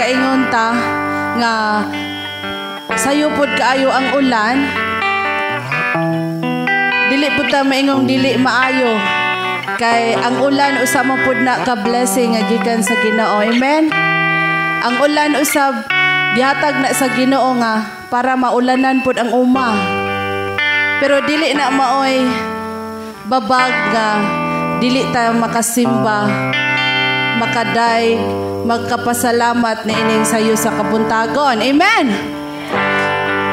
makaingon ta nga sayo pod kaayo ang ulan, dili pud ta maingong dili maayo kay ang ulan usa man pud na ka blessing nga gikan sa Ginoo. Amen. Ang ulan usab gihatag na sa Ginoo nga para maulanan pud ang uma. Pero dili na maoy babag nga dili ta makasimba, makadayeg, magkapasalamat na ining sayo sa kabuntagon. Amen.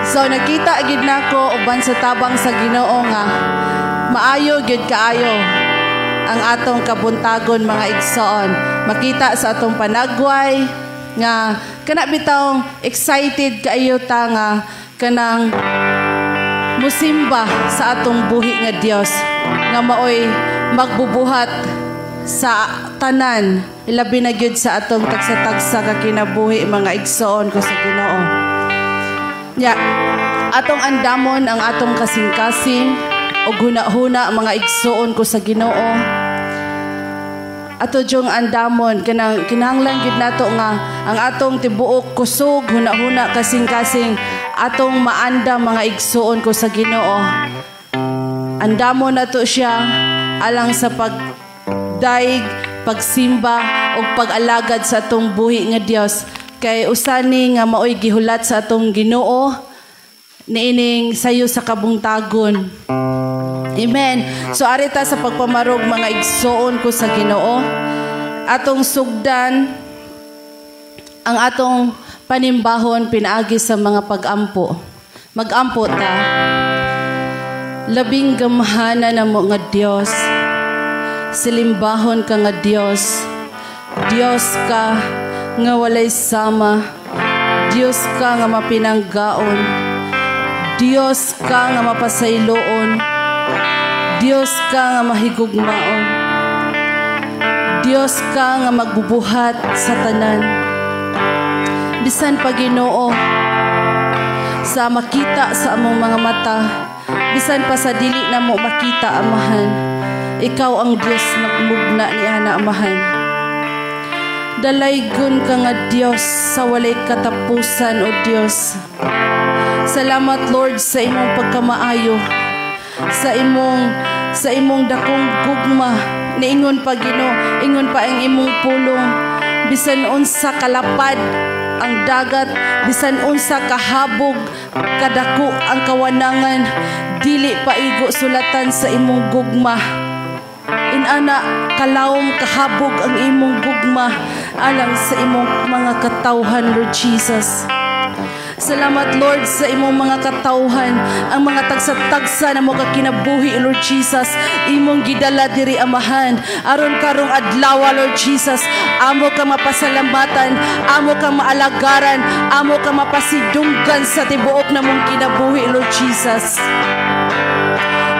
So nakita gid nako uban sa tabang sa Ginoo nga maayo gyud kaayo ang atong kabuntagon, mga igsoon. Makita sa atong panagway nga kana bitawng excited kaayo ta nga kanang musimba sa atong buhi nga Dios nga maoy magbubuhat sa tanan, ilabi na gyud sa atong tagsa-tagsa ka kinabuhi, mga igsoon ko sa Ginoo. Nya, atong andamon ang atong kasing-kasing ug huna-huna, mga igsoon ko sa Ginoo. Ato jung andamon kanang kinahanglan gyud nato nga ang atong tibuok kusog, huna-huna, kasing-kasing atong maandam, mga igsoon ko sa Ginoo. Andamon nato siya alang sa pagdayeg, pagsimba ug pag-alagad sa atong buhi nga Dios kay usa ni nga maoy gihulat sa atong Ginoo niining sayo sa kabuntagon. Amen. So ari ta sa pagpamarog, mga igsoon ko sa Ginoo. Atong sugdan ang atong panimbahon pinaagi sa mga pag-ampo. Mag-ampo ta. Labing gamhanan namo nga Dios. Silimbahon ka nga Dios. Dios ka nga walay sama. Dios ka nga mapinanggaon. Dios ka nga mapasayloon. Dios ka nga mahigugmaon. Dios ka nga magbubuhat sa tanan. Bisan pa, Ginoo, sa makita sa among mga mata, bisan pa sa dili namo makita, Amahan, ikaw ang Dios nagmugna ni ana, Amahan. Dalaygon ka nga Dios sa walay katapusan, O Dios. Salamat, Lord, sa imong pagkamaayo, sa imong dakong gugma. Niingon pa, Ginoo, ingon pa ang imong pulong, bisan unsa kalapad ang dagat, bisan unsa kahabog, kadako ang kawanangan, dili paigo sulatan sa imong gugma. Inana kalawom kahabog ang imong gugma alang sa imong mga katawhan, Lord Jesus. Salamat, Lord, sa imong mga katawhan, ang mga tagsa-tagsa namo ka kinabuhi, Lord Jesus, imong gidala diri, Amahan, aron karong adlaw, Lord Jesus, amo ka mapasalamatan, amo ka maalagaran, amo ka mapasidunggan sa tibuok namong kinabuhi, Lord Jesus.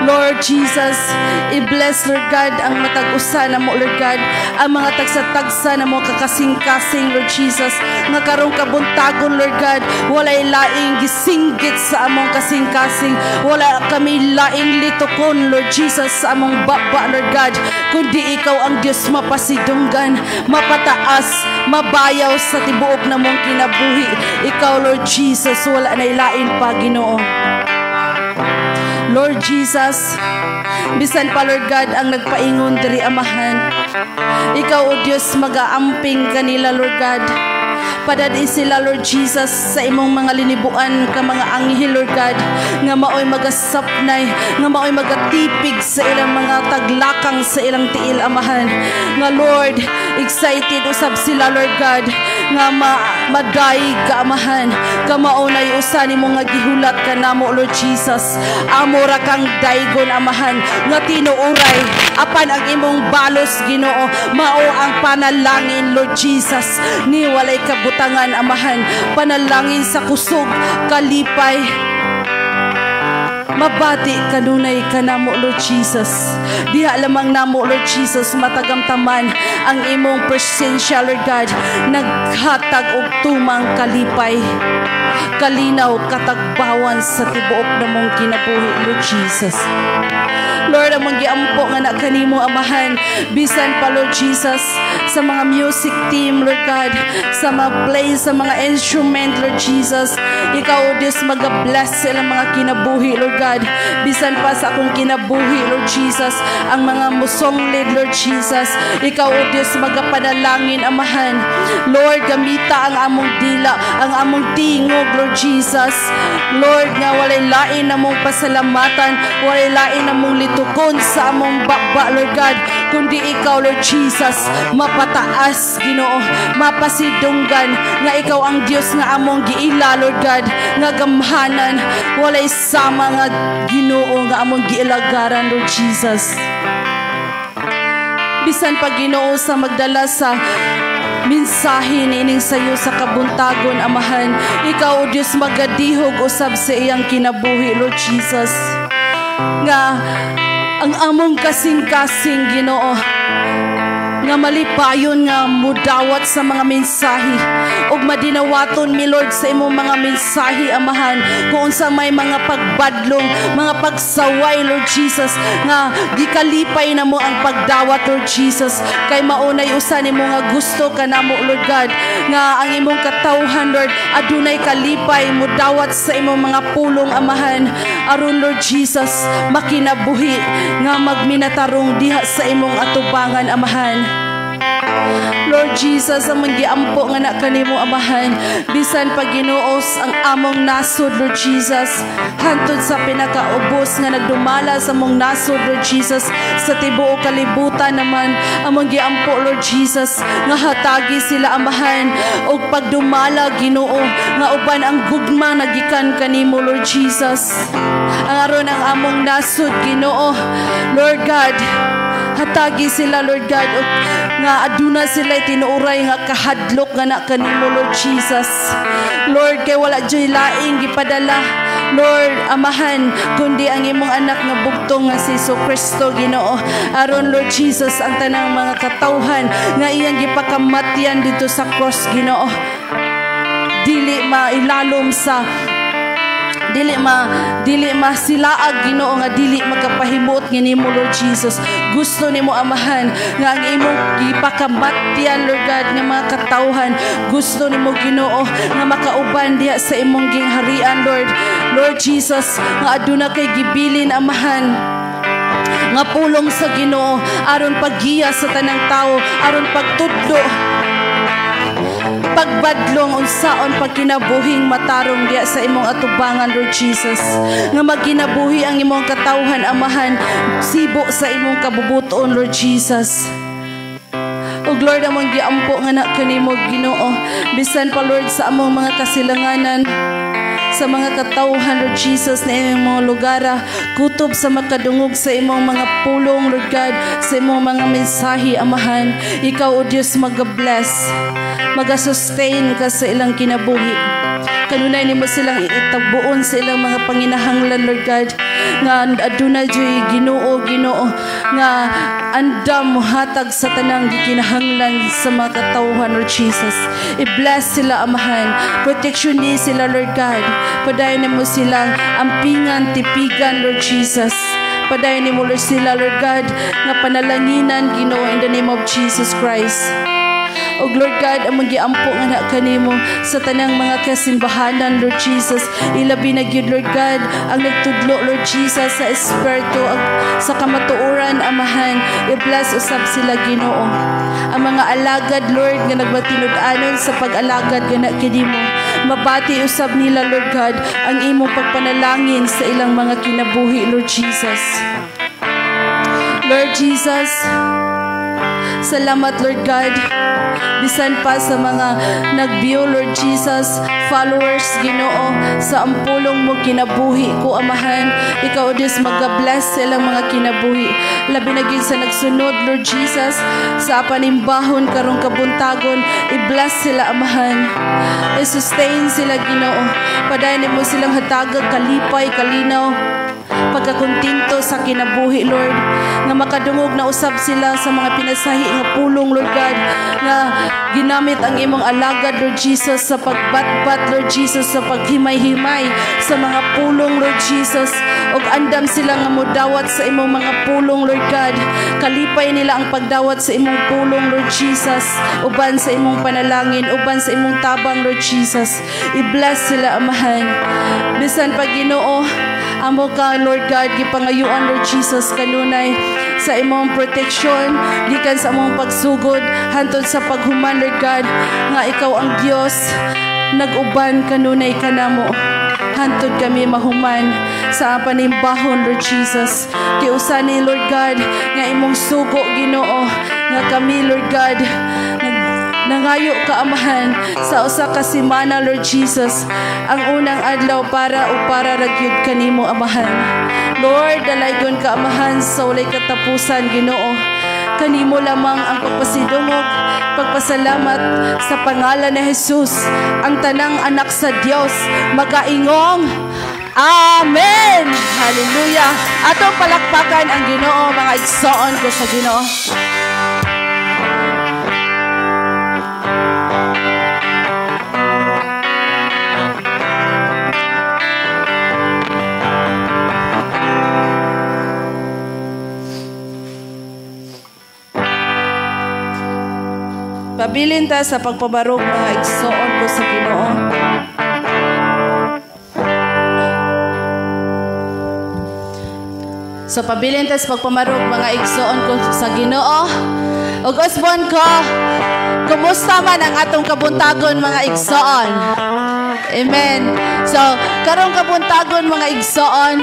Lord Jesus, i-bless, Lord God, ang matag usa namo, Lord God, ang mga tagsa-tagsa namo kakasing-kasing, Lord Jesus, nga karong kabuntagon, Lord God, walay laing gisinggit sa among kasing-kasing, wala kami laing litukon, Lord Jesus, sa among baba, Lord God, kundi ikaw ang Diyos mapasidunggan, mapataas, mabayaw sa tibuok namong kinabuhi. Ikaw, Lord Jesus, wala na ilain pa, Ginoo. Lord Jesus, bisan pa, Lord God, ang nagpaingon diri, Amahan, ikaw, O Diyos, magaamping kanila, Lord God. Padad-i sila, Lord Jesus, sa imong mga linibuan ka mga anghel, Lord God, nga maoy magasapnay, nga maoy magatipig sa ilang mga taglakang sa ilang tiil, Amahan. Nga, Lord, excited usab sila, Lord God, nga madayeg ka, Amahan. Kamaunay usa nimo nga gihulat kanamo, Lord Jesus. Amo ra kang daygon, Amahan, nga tinuuray apan ang imong balos, Ginoo, mao ang panalangin, Lord Jesus, ni walay kabutangan, Amahan, panalangin sa kusog, kalipay. Mabati kanunay kanamo, Lord Jesus. Diha lamang namo, Lord Jesus, matagamtaman ang imong presensya, Lord God, naghatag og tumang kalipay, kalinaw, katagbawan sa tibuok namong kinabuhi, Lord Jesus. Lord, among giampo nga na kanimo, Amahan, bisan pa, Lord Jesus, sa mga music team, Lord God, sa mga play, sa mga instrument, Lord Jesus. Ikaw, O Diyos, mag-bless sa ilang mga kinabuhi, Lord God. Bisan pa sa akong kinabuhi, Lord Jesus, ang mga musong lead, Lord Jesus. Ikaw, O Diyos, magapanalangin, Amahan. Lord, gamita ang among dila, ang among tingog, Lord Jesus. Lord, nga walay lain namong pasalamatan, walay lain namong litukon sa among baba, Lord God, kundi ikaw, Lord Jesus, mapataas, Ginoo, mapasidunggan, nga ikaw ang Dios nga among giila, Lord God, nga gamhanan, walay sama nga Ginoo nga among giilagaran, Lord Jesus. Bisan pa, Ginoo, sa magdala sa mensahe niining sayo sa kabuntagon, Amahan, ikaw, O Dios, magadihog usab sa iyang kinabuhi, Lord Jesus. Nga ang among kasing-kasing, Ginoo, nga malipayon nga mudawat sa mga mensahe ug madinawaton mi, Lord, sa imong mga mensahe, Amahan, kung unsa may mga pagbadlong, mga pagsaway, Lord Jesus, nga gikalipay na mo ang pagdawat, Lord Jesus, kay maunay usa nimo nga gusto kanamo, Lord God, nga ang imong katawhan, Lord, adunay kalipay mudawat sa imong mga pulong, Amahan, aron, Lord Jesus, makinabuhi nga magminatarong diha sa imong atubangan, Amahan. Lord Jesus, ang giampo nga na kanimo, Amahan, bisan pa, Ginoo, ang among nasod, Lord Jesus, hantod sa pinakaubos nga nagdumala sa among nasod, Lord Jesus, sa tibuok kalibutan naman, among giampo, Lord Jesus, nga hatagi sila, Amahan, og pagdumala, Ginoo, nga uban ang gugma nagikan kanimo, Lord Jesus. Ang aron ang among nasod, Ginoo, Lord God, hatagi sila, Lord God, og nga aduna sila tinuoray nga kahadlok nga na kanimo, Lord Jesus. Lord, kay wala joy laing gipadala, Lord, Amahan, kundi ang imong anak nga bugtong nga si Jesu Kristo, Ginoo, aron, Lord Jesus, ang tanang mga katawhan nga iyang gipakamatyan dito sa cross, Ginoo, dili mailalom sa dili masilaag, Ginoo, nga dili makapahimuot nimo, Lord Jesus. Gusto nimo, Amahan, nga ang imong gipakamatyan, Lord God, nga mga katawhan, gusto nimo, Ginoo, nga makauban diha sa imong gingharian, Lord. Lord Jesus, nga aduna kay gibilin, Amahan, nga pulong sa Ginoo aron paggiya sa tanang tawo, aron pagtudlo, pagbadlong unsaon pagkinabuhing matarong diya sa imong atubangan, Lord Jesus, nga magkinabuhi ang imong katawhan, Amahan, sibo sa imong kabubuton, Lord Jesus. Ug Lord, among giampo nga na kanimo, Ginoo, bisan pa, Lord, sa among mga kasilanganan, sa mga katawhan, Lord Jesus, na imong mga lugar, kutob sa makadungog sa imong mga pulong, Lord God, sa imong mga mensahe, Amahan, ikaw, O Dios, maga-bless, maga-sustain ka sa ilang kinabuhi. Kanunay nimo silang itabuon sa ilang mga panginahanglan, Lord God, nga aduna joy Ginoo, Ginoo, nga andam mohatag sa tanang gikinahanglan sa mga katawhan, Lord Jesus. I-bless sila, Amahan. Protection ni sila, Lord God. Padayon nimo silang ampingan, tipigan, Lord Jesus. Padayon nimo, Lord, sila, Lord God, nga panalanginan, Ginoo, in the name of Jesus Christ. O Lord God, among giampo nga na kanimo sa tanang mga kasimbahanan, Lord Jesus. Ilabi na gyud, Lord God, ang nagtudlo, Lord Jesus, sa espiritu, sa kamatuoran, Amahan. I-bless usab sila, Ginoo. Ang mga alagad, Lord, nga nagmatinud-anon sa pag-alagad nga na kanimo. Mabati usab nila, Lord God, ang imong pagpanalangin sa ilang mga kinabuhi, Lord Jesus. Lord Jesus, salamat, Lord God. Bisan pa sa mga nag-view, Lord Jesus, followers, Ginoo, sa ampulong mo kinabuhi ko, Amahan. Ikaw, O Diyos, mag-bless sa ilang mga kinabuhi. Labi na gyud sa nagsunod, Lord Jesus, sa panimbahon karong kabuntagon, i-bless sila, Amahan. I-sustain sila, Ginoo. Padayon mo silang hatagag kalipay, kalinaw. pagkakontento sa kinabuhi, Lord, nga makadungog na usab sila sa mga pinasahi nga pulong, Lord God, nga ginamit ang imong alagad, Lord Jesus, sa pagbatbat, Lord Jesus, sa paghimay-himay sa mga pulong, Lord Jesus, ug andam sila nga modawat sa imong mga pulong, Lord God. Kalipay nila ang pagdawat sa imong pulong, Lord Jesus, uban sa imong panalangin, uban sa imong tabang, Lord Jesus. I-bless sila, Amahan. Bisan pa, Ginoo, amo ka, Lord God, gipangayuan, Lord Jesus, kanunay sa imong protection gikan sa among pagsugod hantod sa paghuman, Lord God, nga ikaw ang Dios nag-uban kanunay kanamo hantod kami mahuman sa panimbahon, Lord Jesus. Kay usa ni, Lord God, nga imong sugo, Ginoo, nga kami, Lord God, nangayo ka, Amahan, sa usa ka semana, Lord Jesus, ang unang adlaw para o para ra gyud kanimo, Amahan. Lord, dalaygon ka, Amahan, sa walay katapusan, Ginoo. Kanimo lamang ang pagpasidungog, pagpasalamat sa pangalan ni Jesus. Ang tanang anak sa Dios magaingong Amen. Hallelujah. Atong palakpakan ang Ginoo, mga igsoon ko sa Ginoo. Pabilin ta sa pagpabarog, mga igsoon ko sa Ginoo. So pabilin ta sa pagpamarog, mga igsoon ko sa Ginoo. Ug usbon ko, kumusta man ang atong kabuntagon, mga igsoon? Amen. So karong kabuntagon, mga igsoon,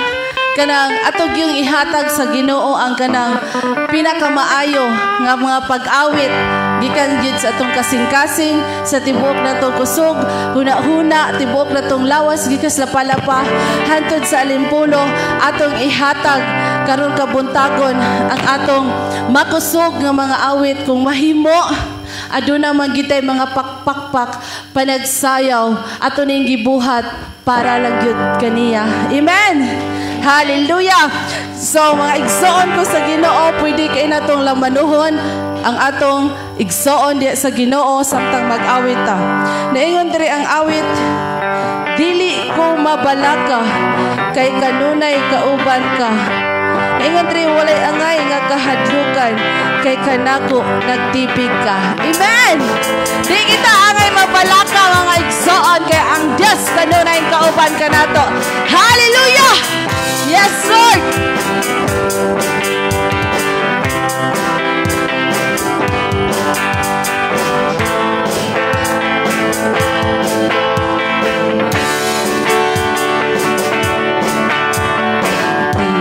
kanang atog yung ihatag sa Ginoo ang kanang pinakamaayo nga mga pag-awit gikan gyud sa atong kasing-kasing, sa tibuok natong kusog, huna-huna, tibuok natong lawas, gikan sa lapalapa hantod sa alimpulo. Atong ihatag karon kabuntagon ang atong makusog nga mga awit. Kung mahimo, aduna man gitay mga pakpakpak, panagsayaw, ato ning gibuhat para lang gyud kaniya. Amen. Hallelujah. So mga igsoon ko sa Ginoo, pwede kay natong lamanuhon ang atong igsoon diya sa Ginoo samtang mag-awit ta. Naingon diri ang awit, "Dili ko mabalaka kay kanunay kauban ka." Naingon diri, "Walay angay nga kahadlukan kay kanako nagtibig ka." Amen. Di kita angay mabalaka, mga igsoon, kay ang Dios kanunay kauban kanato. Hallelujah. Yes, Lord.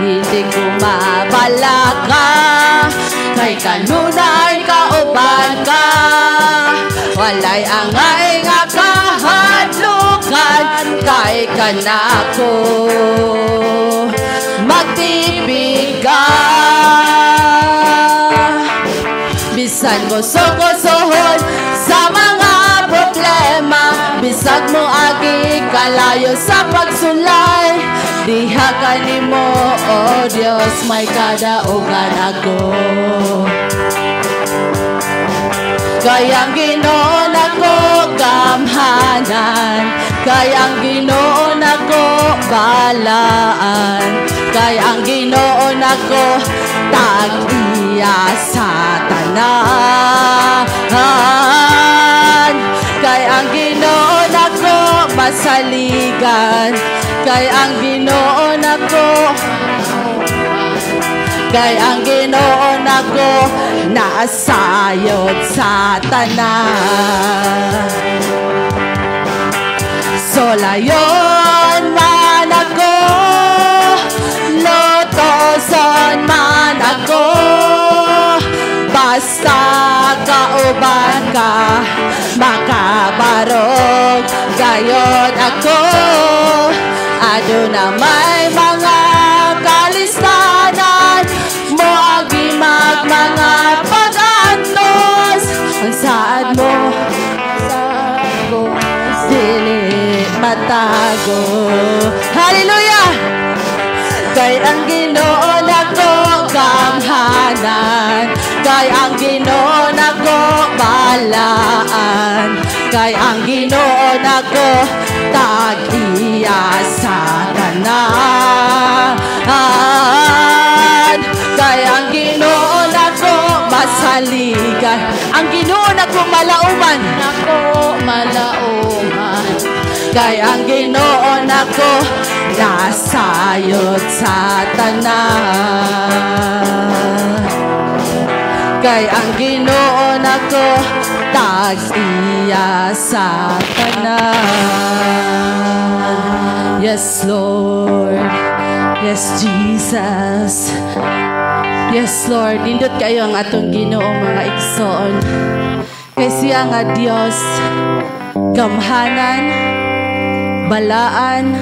Hindi ko mabalaka kay kanunay kauban ka. Walay angay nga kahadlukan kay kanako magtibig ka. Bisan ko suko-suhon sa mga problema, bisag mo agi kalayo sa pagsulay, diha ka nimo, O Dios, may kadaugan ako. Kayang Ginoo nako gamhanan, kayang Ginoo nako balaan, kayang Ginoo nako tag-iya sa tanan. Kay ang Ginoo nako masaligan, kay ang Ginoo nako, kay ang Ginoo nako nasayod sa tanan. Solayon man ako, lotoson man ako, basta kauban ka, makabarog gayon ako. Aduna may mga kalistanan, moagi mag mga pag-antos, ang saad mo dili matago. Hallelujah! Kay ang Ginoo nako gamhanan, kay ang Ginoo nako balaan, kay ang Ginoo nako tag-iya sa tanan. Kay ang Ginoo nako masaligan. Ang Ginoo nako malauman. Nako malauman. Kay ang Ginoo nako nasayod sa tanan. Kay ang Ginoo nako tag-iya sa tanan. Yes, Lord. Yes, Jesus. Yes, Lord. Nindot kayo ang atong Ginoo, mga igsoon. Kay siya nga Dios, gamhanan, balaan,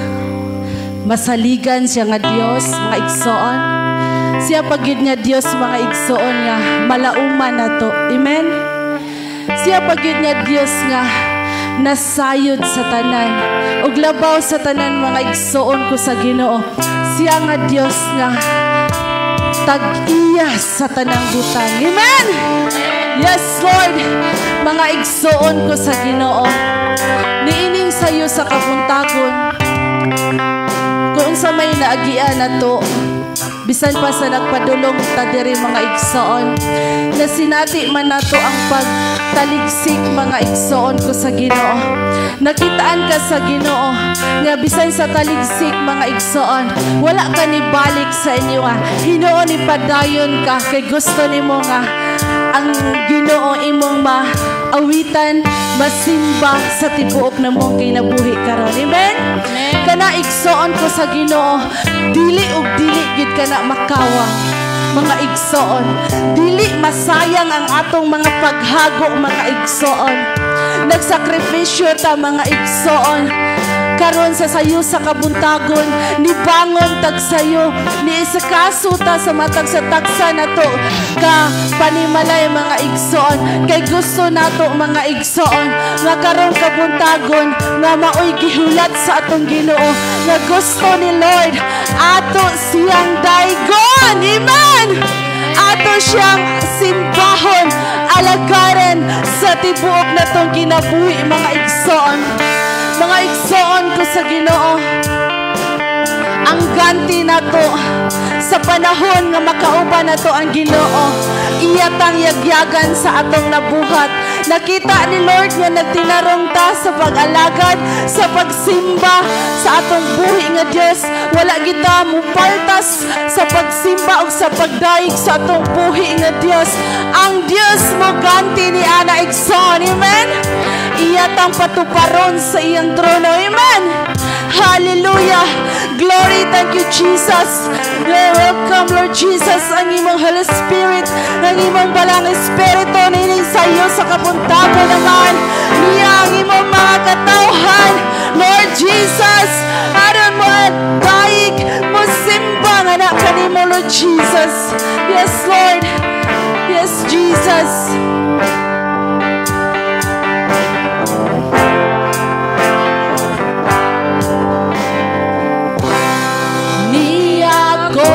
masaligan siya nga Dios, mga igsoon. Siya pa gyud nga Dios, mga igsoon, nga malauman nato. Amen. Siya pa gyud nga Dios nga nasayod sa tanan. Ug labaw sa tanan, mga igsoon ko sa Ginoo, siya nga Dios nga tag-iya sa tanang butang. Amen. Yes, Lord. Mga igsoon ko sa Ginoo, niining sayo sa kabuntagon, kung sa may naagian nato, bisan pa sa nagpadulong ta diri, mga igsoon, na sinati man nato ang pagtaligsik, mga igsoon ko sa Ginoo, nakitaan ka sa Ginoo nga bisan sa taligsik, mga igsoon, wala ka ni balik sa inyo nga hinuon ni padayon ka kay gusto nimo nga ang Ginoo imong maawitan, masimba sa tibuok na mong kinabuhi karon. Amen. Kana, igsoon ko sa Ginoo, dili ug dili gid kana makawa, mga igsoon. Dili masayang ang atong mga paghago, mga igsoon. Nagsakripisyo ta, mga igsoon, karon sa sayo sa kabuntagon, nibangon tag sayo, ni isakaso ta sa matag sa taksa nato ka panimalay, mga igsoon, kay gusto nato, mga igsoon, nga karong kabuntagon nga maoy gihulat sa atong Ginoo nga gusto ni Lord ato siyang daygon. Amen. Ato siyang simbahon, alagaran sa tibuok natong kinabuhi, mga igsoon. Mga igsoon ko sa Ginoo, ang ganti nato sa panahon nga makauban nato ang Ginoo, iya tang yagyagan sa atong nabuhat. Nakita ni Lord nga nagtinarong ta sa pag-alagad, sa pagsimba sa atong buhi nga Dios. Wala kita mupaltas sa pagsimba o sa pagdayeg sa atong buhi nga Dios. Ang Dios mo ganti ni ana, igsoon. Amen. Iya tang patuparon sa iyang trono. Amen. Hallelujah. Glory, thank you, Jesus. You're welcome, Lord Jesus, ang imong Holy Spirit, ang imong balang Espiritu, nining sayo sa kabuntagon naman. Niya ang imong mga katawhan. Lord Jesus, aron mo at daig mo simba nga na kanimo, Lord Jesus. Yes, Lord. Yes, Jesus. Niya ko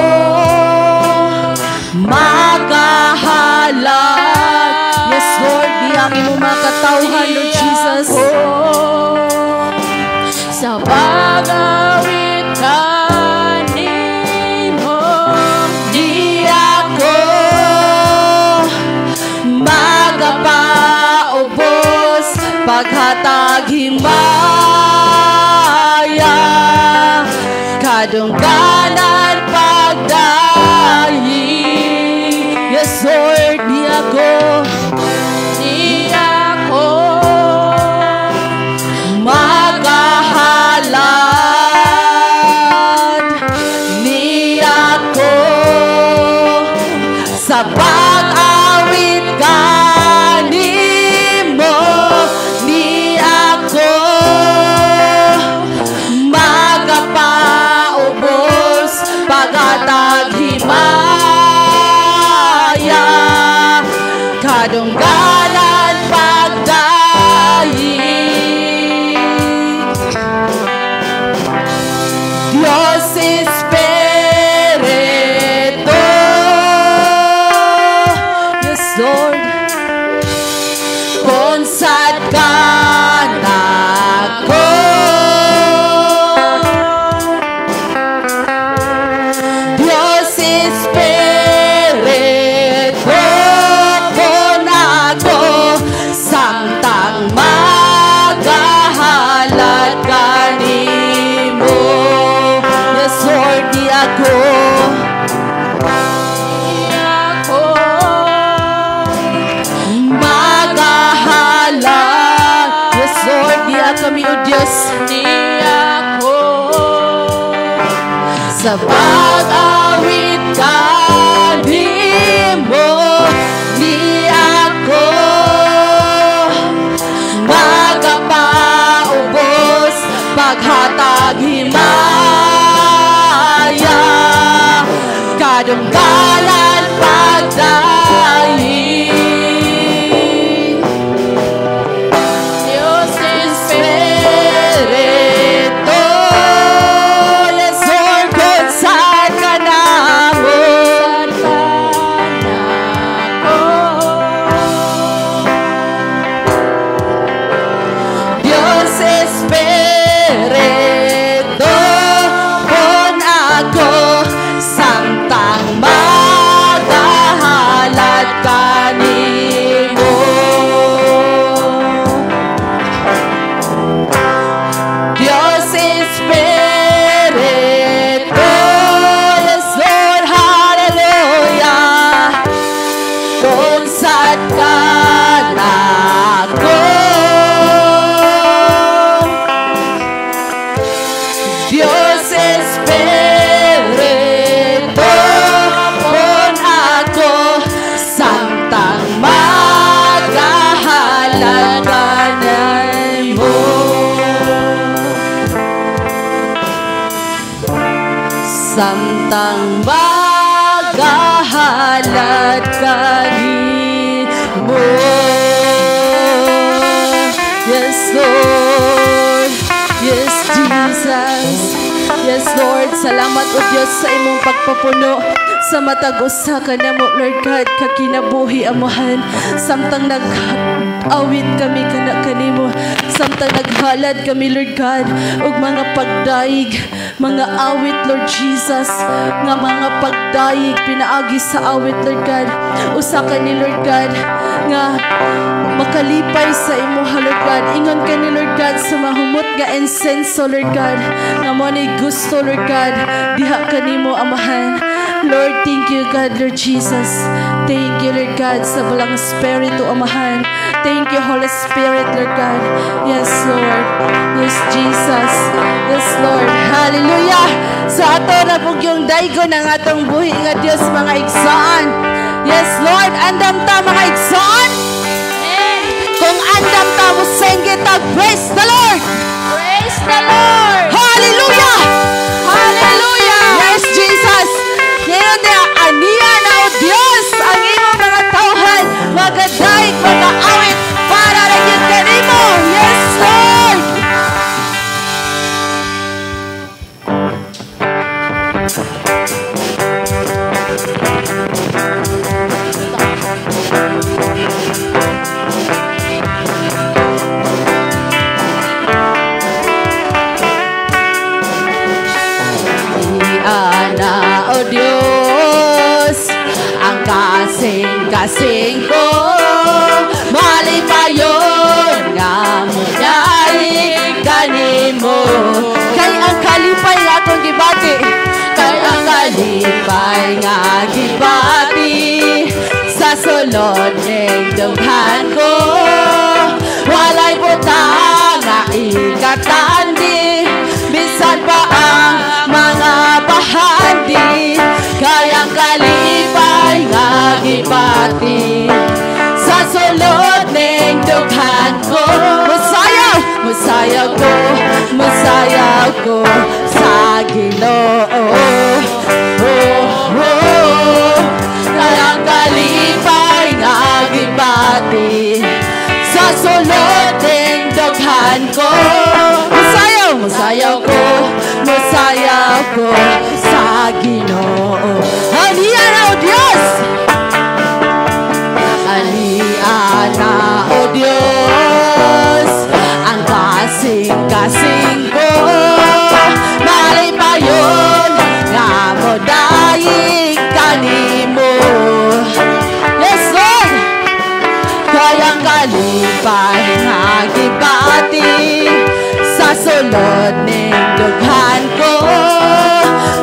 magahalag. Yes, Lord, niya ang imong mga katawhan, Lord Jesus. Sa pag-awit kanimo. Di ako magapaubos, paghatag himaya, kadungganan pagdayi. Yes, Lord, di ako Di ako magahalad, ni ako sa pag-awit kanimo, ni ako magapaubos. Giya kami, O Dios. Niya ko sa pag-awit kanimo, ni ako magapaubos, paghatag himaya, kadungganan pagdaig. Dios Espiritu, Yes, Lord, kung sad ka namo. Sad ka nako. Dios Espiritu, kung ako samtang magahalad kanimo. Dios Espiritu, yes, Lord, hallelujah. Kung sad ka nako. Dios Espiritu, kung ako samtang magahalad kanimo. Samtang magahalad kanimo. Yes, Lord. Yes, Jesus. Yes, Lord. Salamat, O Diyos, sa imong pagpapuno sa matag usa ka namo, Lord God, kakinabuhi, Amahan. Samtang nag-awit kami kana kanimo, samtang naghalad kami, Lord God, ug mga pagdaig, mga awit, Lord Jesus, nga mga pagdaig pinaagi sa awit, Lord God. Usa ka ni, Lord God, nga makalipay sa imo, Lord God. Ingon ka ni, Lord God, sa mahumot nga insenso, Lord God, nga mo ni gusto, Lord God, diha kanimo, Amahan. Lord, thank you, God, Lord Jesus. Thank you, Lord God, sa Balang Espiritu, Amahan. Thank you, Holy Spirit, Lord God. Yes, Lord. Yes, Jesus. Yes, Lord. Hallelujah. Sa ato na pugyong daigo ng atong buhi nga Dios, mga igsoon. Yes, Lord. Andam ta, mga igsoon. Kung andam ta, mo sing kita, praise the Lord. Praise the Lord. Hallelujah. Hallelujah. Yes, Jesus. Ngayon niya, aniya na, O Diyos, ang imong mga tawhan, magadaig, mga awit, para ra gyud kanimo. Yes, Lord. Ana, O Diyos, ang kasing-kasing ko, malipayon nga mudaig kanimo. Kay ang kalipay nga atong gibati, kay ang kalipay nga gibati, sa sulod ning dughan ko, walay butang nga ikatandi, bisan pa ang mga bahandi, kay ang kalipay nga gibati, sa sulod ning dughan ko. Musayaw, musayaw ko, musayaw ko sa Ginoo. Oh, oh, kay ang kalipay nga gibati, sa sulod ning dughan ko. Musayaw, musayaw ko, musayaw ko sa Ginoo. Aniya na, O Diyos! Aniya na, O Diyos, ang kasing-kasing ko, malipayon nga modaig kanimo. Yes, Lord! Kay ang kalipay nga gibati, sa sulod ning dughan ko,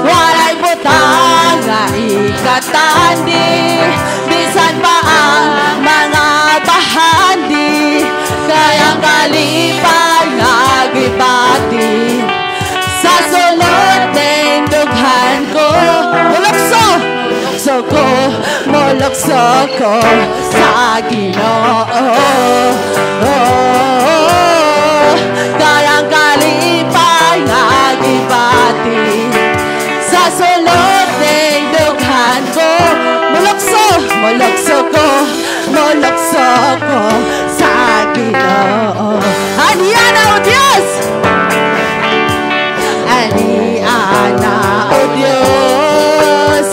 walay butang nga ikatandi, bisan pa ang mga bahandi, kay ang kalipay Molukso ko sa Ginoo. Oh, kay ang kalipay nga gibati sa sulod ning dughan ko. Molukso, molukso ko, molukso ko sa Ginoo. Aniana, O Dios! Aniana, O Dios,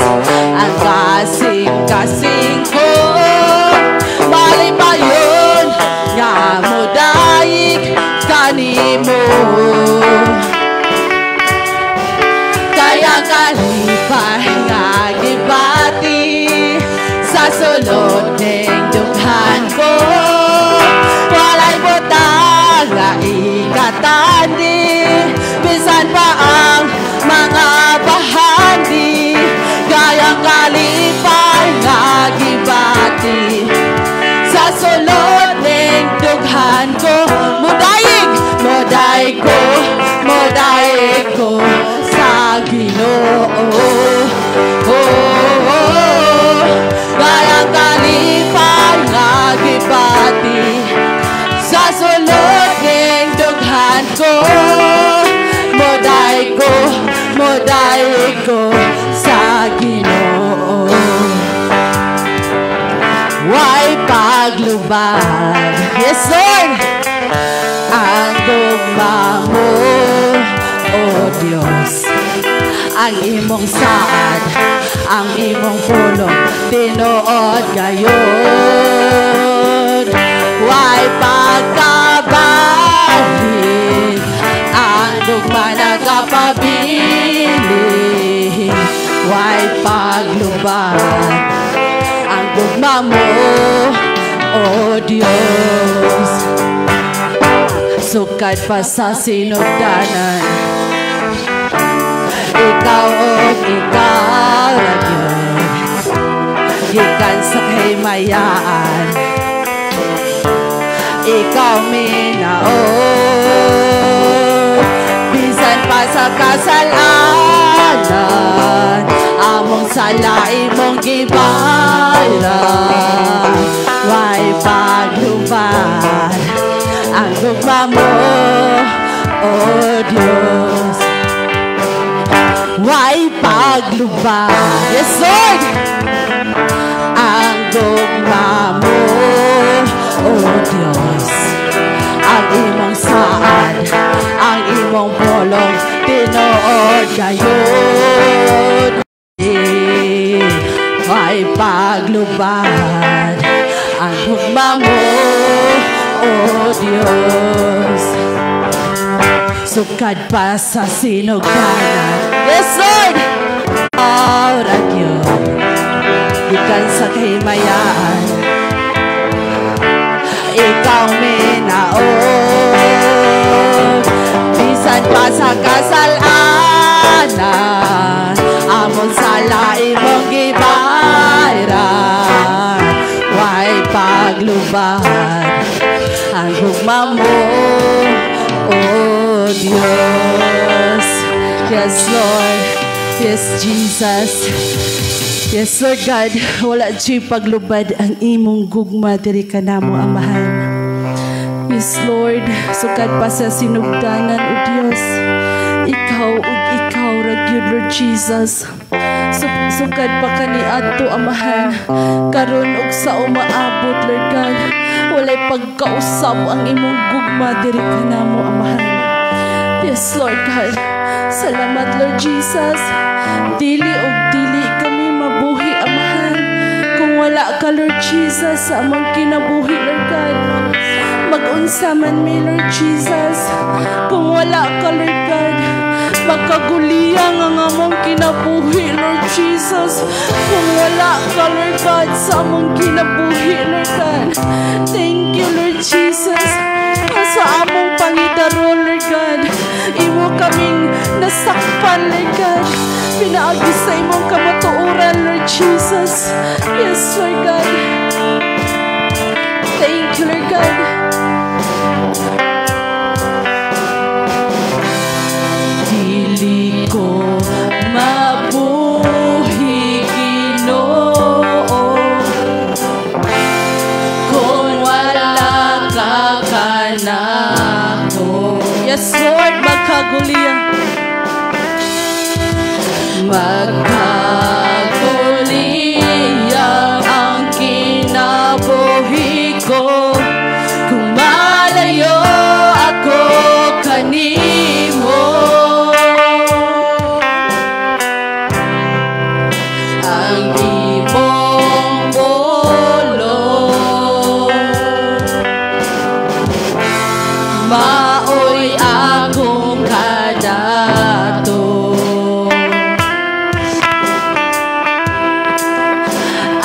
ang kasing-kasing ko. Malipayon nga modayeg kanimo. Kay ang kalipay nga gibati sa sulod ning dughan ko. Walay butang nga ikatandi, bisan pa ang mga bahandi. Kay ang kalipay nga gibati sa sulod ning dughan ko. Mudayeg, modayeg ko, modayeg ko sa Ginoo. Oh, kay ang kalipay nga gibati sa sulod ning dughan ko. Modayeg ko, modayeg ko sa Ginoo. Way paglubad. Yes, Lord! Ang gugma mo, O Diyos. Ang imong saad, ang imong pulong, tinuod gayod. Way pagkabalhin, ang gugma nagapabilin. Way paglubad, ang gugma mo, O Diyos. Sukad pa sa sinugdanan, ikaw og ikaw ra gyud. Gikan sa kahimayaan, ikaw minaot. Bisan pa sa kasalanan, among sala imong gibayran. Way paglubad ang gugma mo, O Diyos. Way paglubad. Yes, Lord! Ang gugma mo, O Diyos. Ang imong saad, ang imong pulong, tinuod gayod. Way paglubad ang gugma mo, O Diyos. Sukad pa sa sinugdanan. Yes, Lord! Ora gyud. Gikan sa kahimayaan, ikaw minaot. Bisan pa sa kasalanan, among sala imong gibayran. Way paglubad ang gugma mo, O Diyos. Yes, Lord. Yes, Jesus. Yes, Lord God. Wala juy paglubad ang imong gugma diri kanamo, Amahan. Yes, Lord. Sukad pa sa sinugdanan, O Dios. Ikaw ug ikaw ra gyud, Lord Jesus. Sukad pa kaniadto, Amahan. Karon ug sa umaabot, Lord God. Walay pagkausab ang imong gugma diri kanamo, Amahan. Yes, Lord God. Salamat, Lord Jesus. Dili og dili kami mabuhi, Amahan, kung wala ka, Lord Jesus, sa among kinabuhi, Lord God. Mag-unsa man mi, Lord Jesus, kung wala ka, Lord God. Magkaguliyang ang among kinabuhi, Lord Jesus, kung wala ka, Lord God, sa among kinabuhi, Lord God. Thank you, Lord Jesus. Sa among pangidaron, Lord God, imo kaming nasakpan, Lord God. Pinaagi sa imong kamatuoran, Lord Jesus. Yes, Lord God. Thank you, Lord God. Dili ko mabuhi, Ginoo. Yes, Lord, magkaguliyang. Magkaguliyang ang kinabuhi ko kung malayo ako kanimo. Ang imong pulong maoy akong kadato.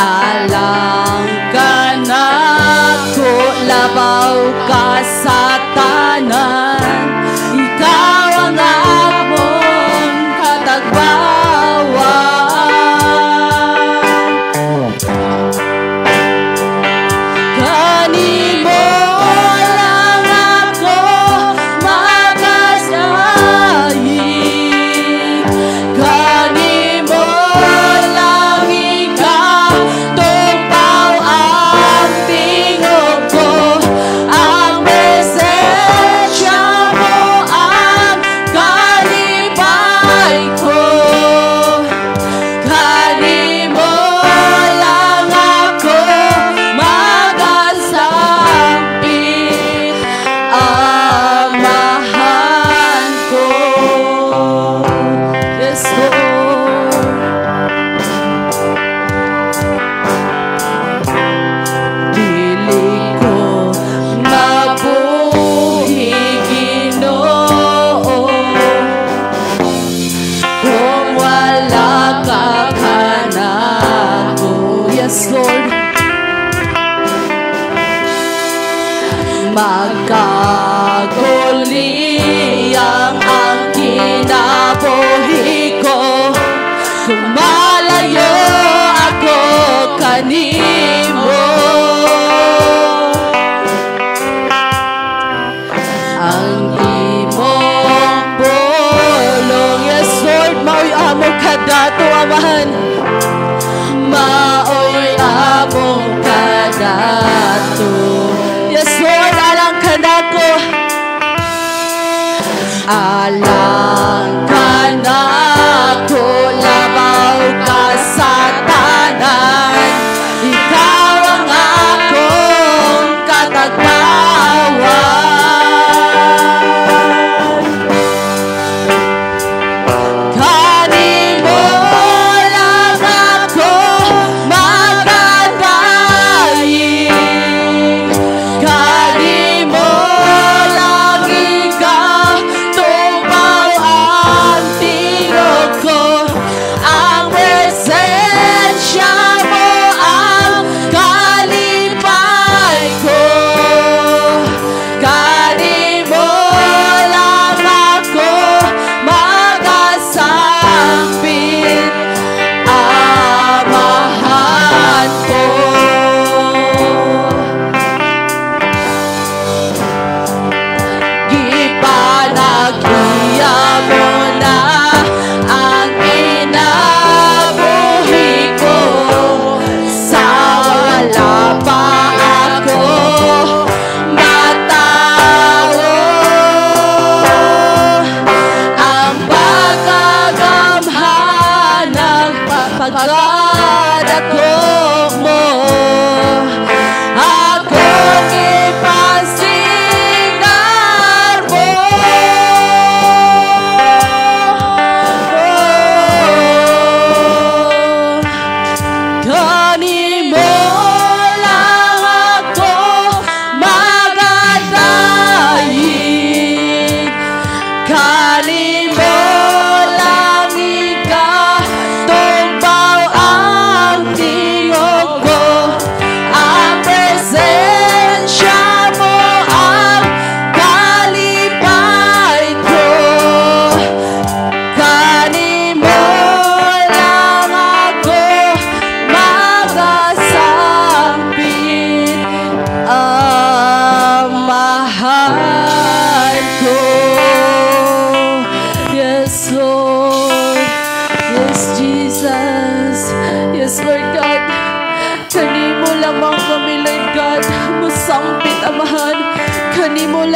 Alang kanako, labaw ka sa tanan. Ikaw ang among katagbawan. Kanimo lang ako makasayig, kanimo lang ikatupaw ang tingog ko. Ang presensya mo ang kalipay ko. Kanimo lang ako magasampit, Amahan ko. Yes, Lord. Dili ko mabuhi, Ginoo, kung wala ka kanako. Yes, Lord. Magkaguliyang ang kinabuhi ko kung malayo ako kanimo. Ang imong pulong, yes, Lord, maoy among kadato, Amahan. Maoy among kadato. Yes, Lord, alang kanako. Alang kanako, labaw ka sa tanan. Ikaw ang akong katagbawan. Kanimo lang ako magadaig, kanimo lang ikatupaw ang tingog ko.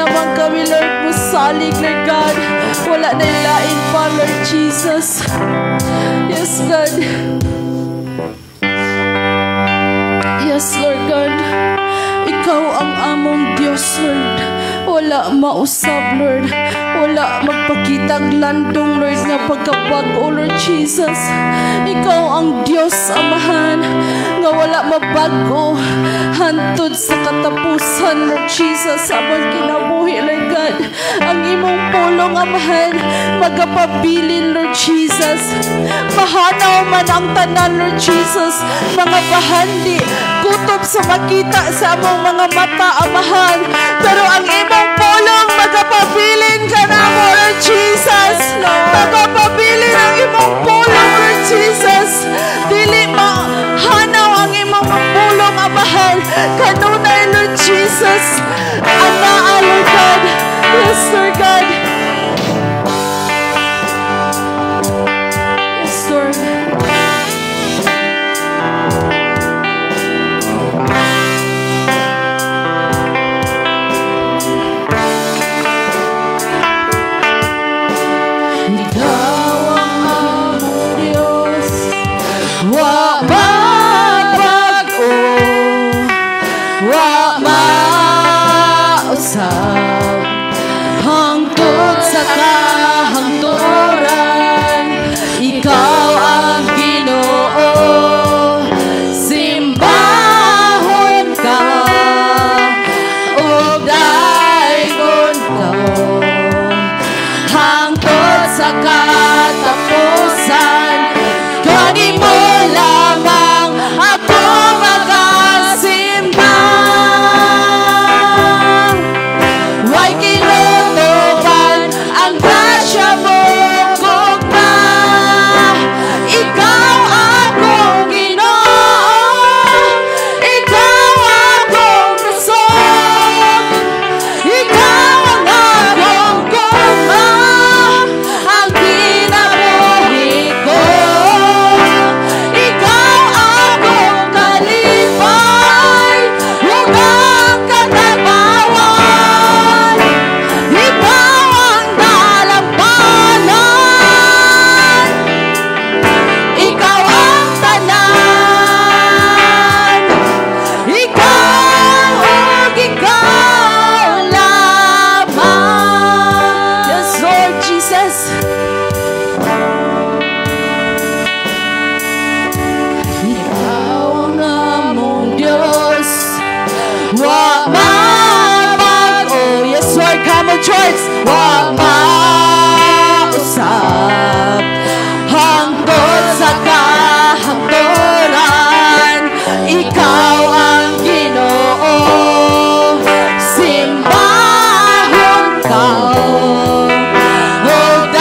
lamang kami, Lord, musalig, Lord God. Wala na lain pa, Lord Jesus. Yes, God. Yes, Lord God. Ikaw ang among Diyos, Lord. Wala mausab, Lord. Wala magpakitang landong, Lord, nga pagkabag-o, Lord Jesus. Ikaw ang Diyos, Amahan, nga wala mabago hantod sa katapusan, Lord Jesus, sa among kinabuhi, Lord God. Ang imong pulong, Amahan, magapabilin, Lord Jesus. Mahanaw man ang tanan, Lord Jesus, mga bahandi, kutob sa makita sa among mga mata, Amahan. Pero ang imong pulong, magapabilin ka namo, Lord Jesus. Magapabilin ang imong pulong, Lord Jesus. Dili mahanaw ang imong pulong, Amahan. Kanunay, Lord Jesus. Anaa, Lord God. Yes, Lord God. Yes, Lord. Ikaw ang among Diyos, wa mabag-o, wa mausab, hangtod sa kahangturan, ikaw ang Ginoo. Simbahon ka, ug daygon ka, hangtod sa katapusan, kanimo lamang ako magasimba. Way kinutuban ang grasya mo, gugma. Ikaw akong Ginoo, ikaw akong kusog, ikaw ang akong gugma, ang kinabuhi ko. Ikaw akong kalipay, ug ang katabawan. Ikaw ang dalampanan, ikaw ang tanan, ikaw ug ikaw lamang. Yes, Lord Jesus. Ikaw ang among Diyos, wa mabag-o. Yes, Lord, come on, church. Wa mausab, hangtod sa kahangturan, ikaw ang Ginoo. Simbahon ka, ug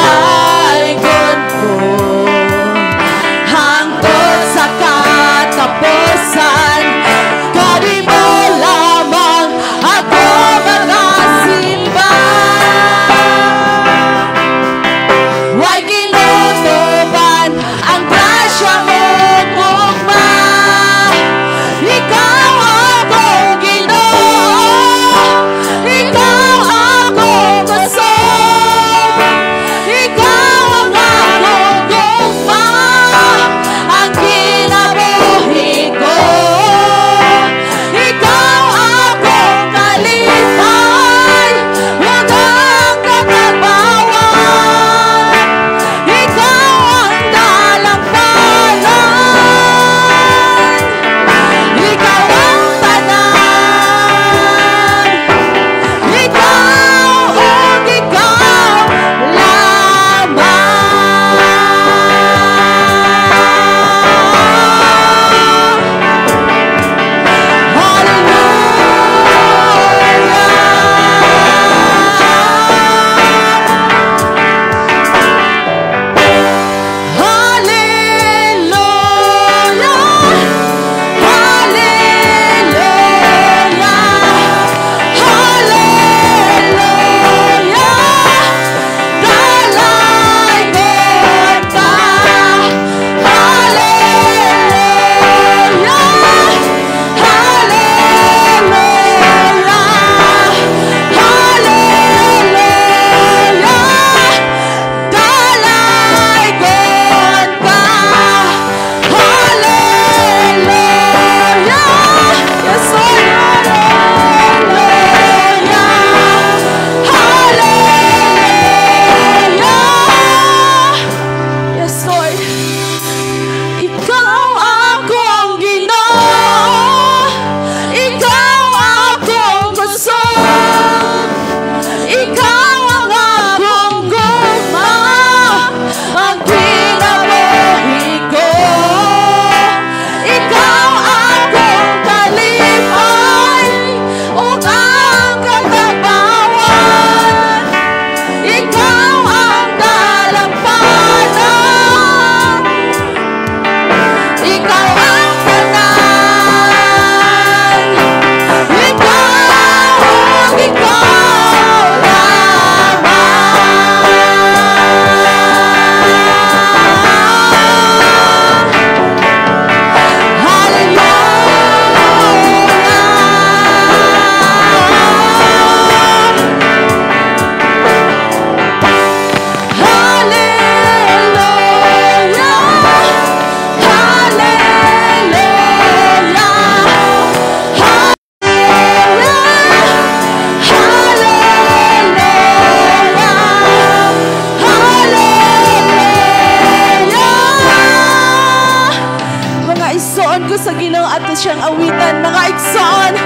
Ko sa Ginoo, ato siyang awitan, mga igsoon,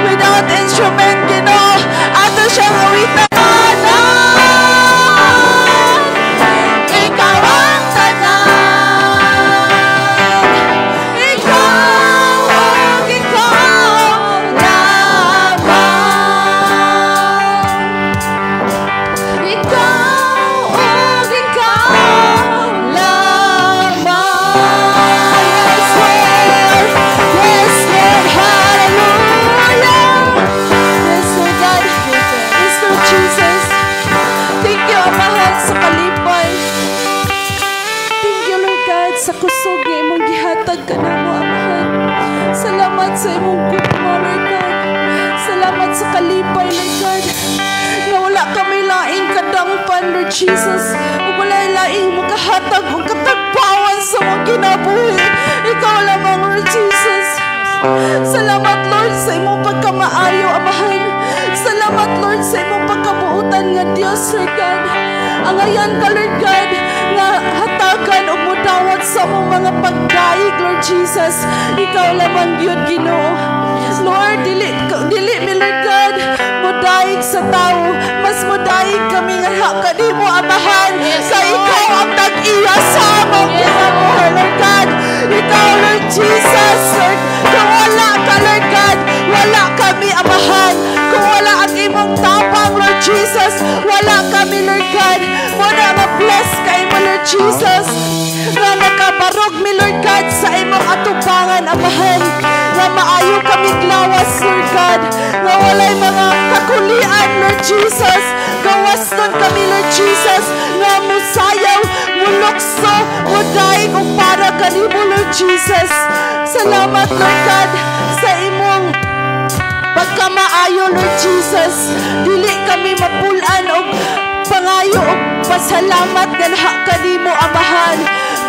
without instrument, Ginoo, ato siyang awitan. Ikaw ang tanan, ikaw ug ikaw lamang. Ikaw ug ikaw lamang. Yes, Lord. Yes, Lord. Hallelujah. Yes, Lord God. Yes, Lord Jesus. Thank you, Amahan, sa kalipay. Thank you, Lord God, sa kusog nga imong gihatag kanamo, Amahan. Salamat sa imong gugma, Lord God. Salamat sa kalipay, Lord God. Nga wala kami laing kadangpan, Lord Jesus. Ug wala laing makahatag og katagbawan sa among kinabuhi. Ikaw lamang, Lord Jesus. Salamat, Lord, sa imong pagkamaayo, Amahan. Salamat, Lord, sa imong pagkabuutan nga Dios, Lord God. Angayan ka, Lord God, nga hatagan og mudawat sa among mga pagdaig, Lord Jesus. Ikaw lamang gyud, Ginoo. Lord, dili dili mi, Lord God, mudaig sa tao. Mas mudaig kami nga kanimo, Amahan. Sa ikaw ang tag-iya sa among kinabuhi, Lord God. Ikaw, Lord Jesus, Lord. Kung wala ka, Lord God, wala kami, Amahan. Kung wala ang imong tapang, Lord Jesus, wala kami, Lord God. Mao na ma-bless kay mo, Lord Jesus. Nga nakabarog mi, Lord God, sa imong atubangan, Amahan. Nga maayo kami lawas, Lord God. Nga walay mga kakulian, Lord Jesus. Gawas nun kami, Lord Jesus. Nga musayaw, mulukso, mudaig og para kanimo, Lord Jesus. Salamat, Lord God, sa imong pagkamaayo, Lord Jesus. Dili kami mapulan og pangayo og pasalamat ganha kanimo, Amahan.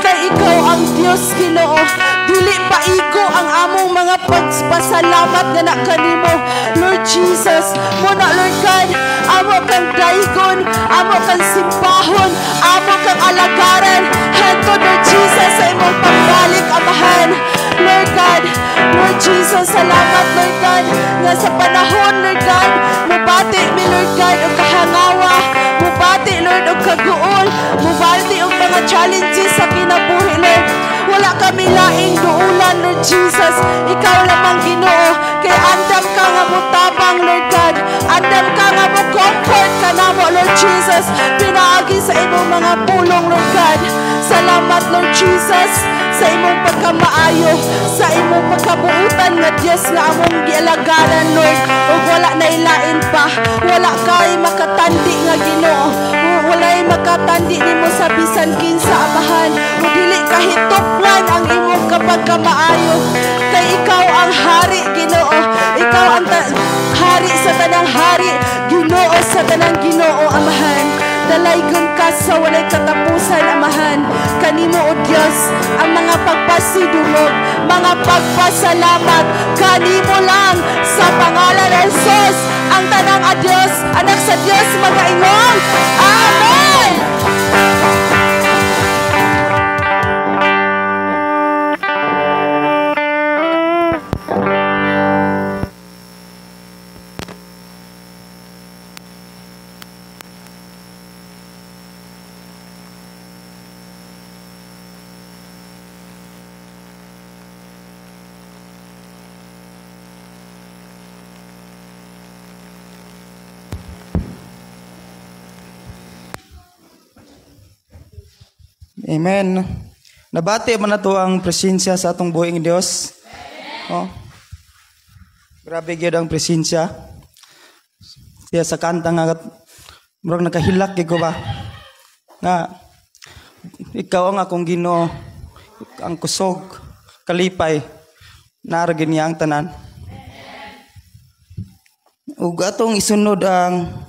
Kay ikaw ang Dios, Ginoo. Dili paigo ang among mga pagpasalamat nga kanimo, Lord Jesus. Mao na, Lord God, amo kang daigon, amo kang simbahon, amo kang alagaran hantod, Lord Jesus, sa imong pagbalik, Amahan. Lord God, Lord Jesus, salamat, Lord God, nga sa panahon, Lord God, mubati mi, Lord God, og kahangawa, mubati, Lord, og kaguol, mubati og mga challenges sa kinabuhi, Lord. Wala kami laing duulan, Lord Jesus. Ikaw lamang, Ginoo, kay andam ka nga mutabang, Lord God. Andam ka nga mo comfort ka namo, Lord Jesus. Pinaagi sa imong mga pulong, Lord God. Salamat, Lord Jesus, sa imong pagkamaayo, sa imong pagkabuutan nga Dios nga among gialagaran, Lord. Ug wala na ilain pa, wala kay makatandi nga Ginoo. Walay makatandi nimo sa bisan kinsa, Amahan. Ug dili kahitupngan ang imong kapagkamaayo. Kay ikaw ang hari, Ginoo. Ikaw ang hari sa tanang hari, Ginoo sa tanang Ginoo, Amahan. Dalaygon ka sa walay katapusan, Amahan. Kanimo, O Dios, ang mga pagpasidungog, mga pagpasalamat, kanimo lang sa pangalan ni Jesus, ang tanang a Dios, anak sa Dios magaingon. Amen! Amen. Nabati man nato ang presensya sa atong buhing Dios. Oh. Grabe gyud ang presensya. Siya sa kanta nga murag nakahilak gyud ko ba. Nga ikaw ang akong Ginoo, ang kusog, kalipay, naa ra gyud niya ang tanan. Ug atong isunod ang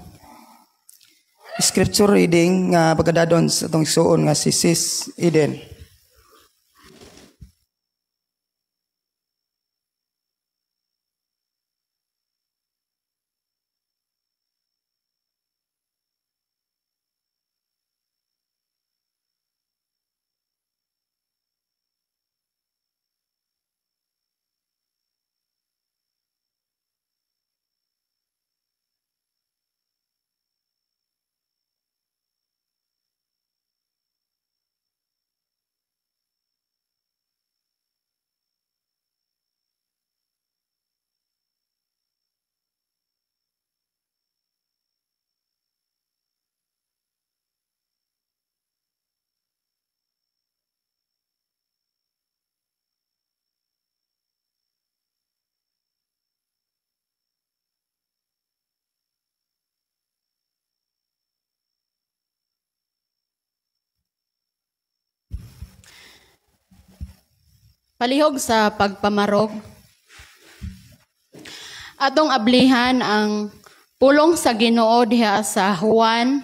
scripture reading nga pagkadadon sa atong igsuon nga si Sis Eden. Palihog sa pagpamarog, atong ablihan ang pulong sa Ginoo diha sa Juan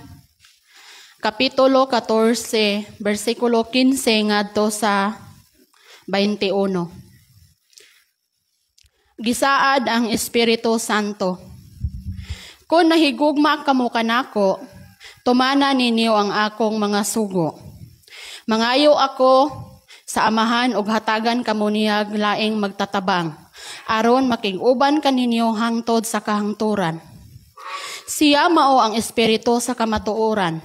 Kapitulo 14, versikulo 15 ngadto sa 21. Gisaad ang Espiritu Santo. Kung nahigugma kamo kanako, tumana ninyo ang akong mga sugo. Mangayo ako sa Amahan og hatagan kamo niyag laing magtatabang, aron makig-uban kaninyo hangtod sa kahangturan. Siya mao ang Espiritu sa kamatuoran.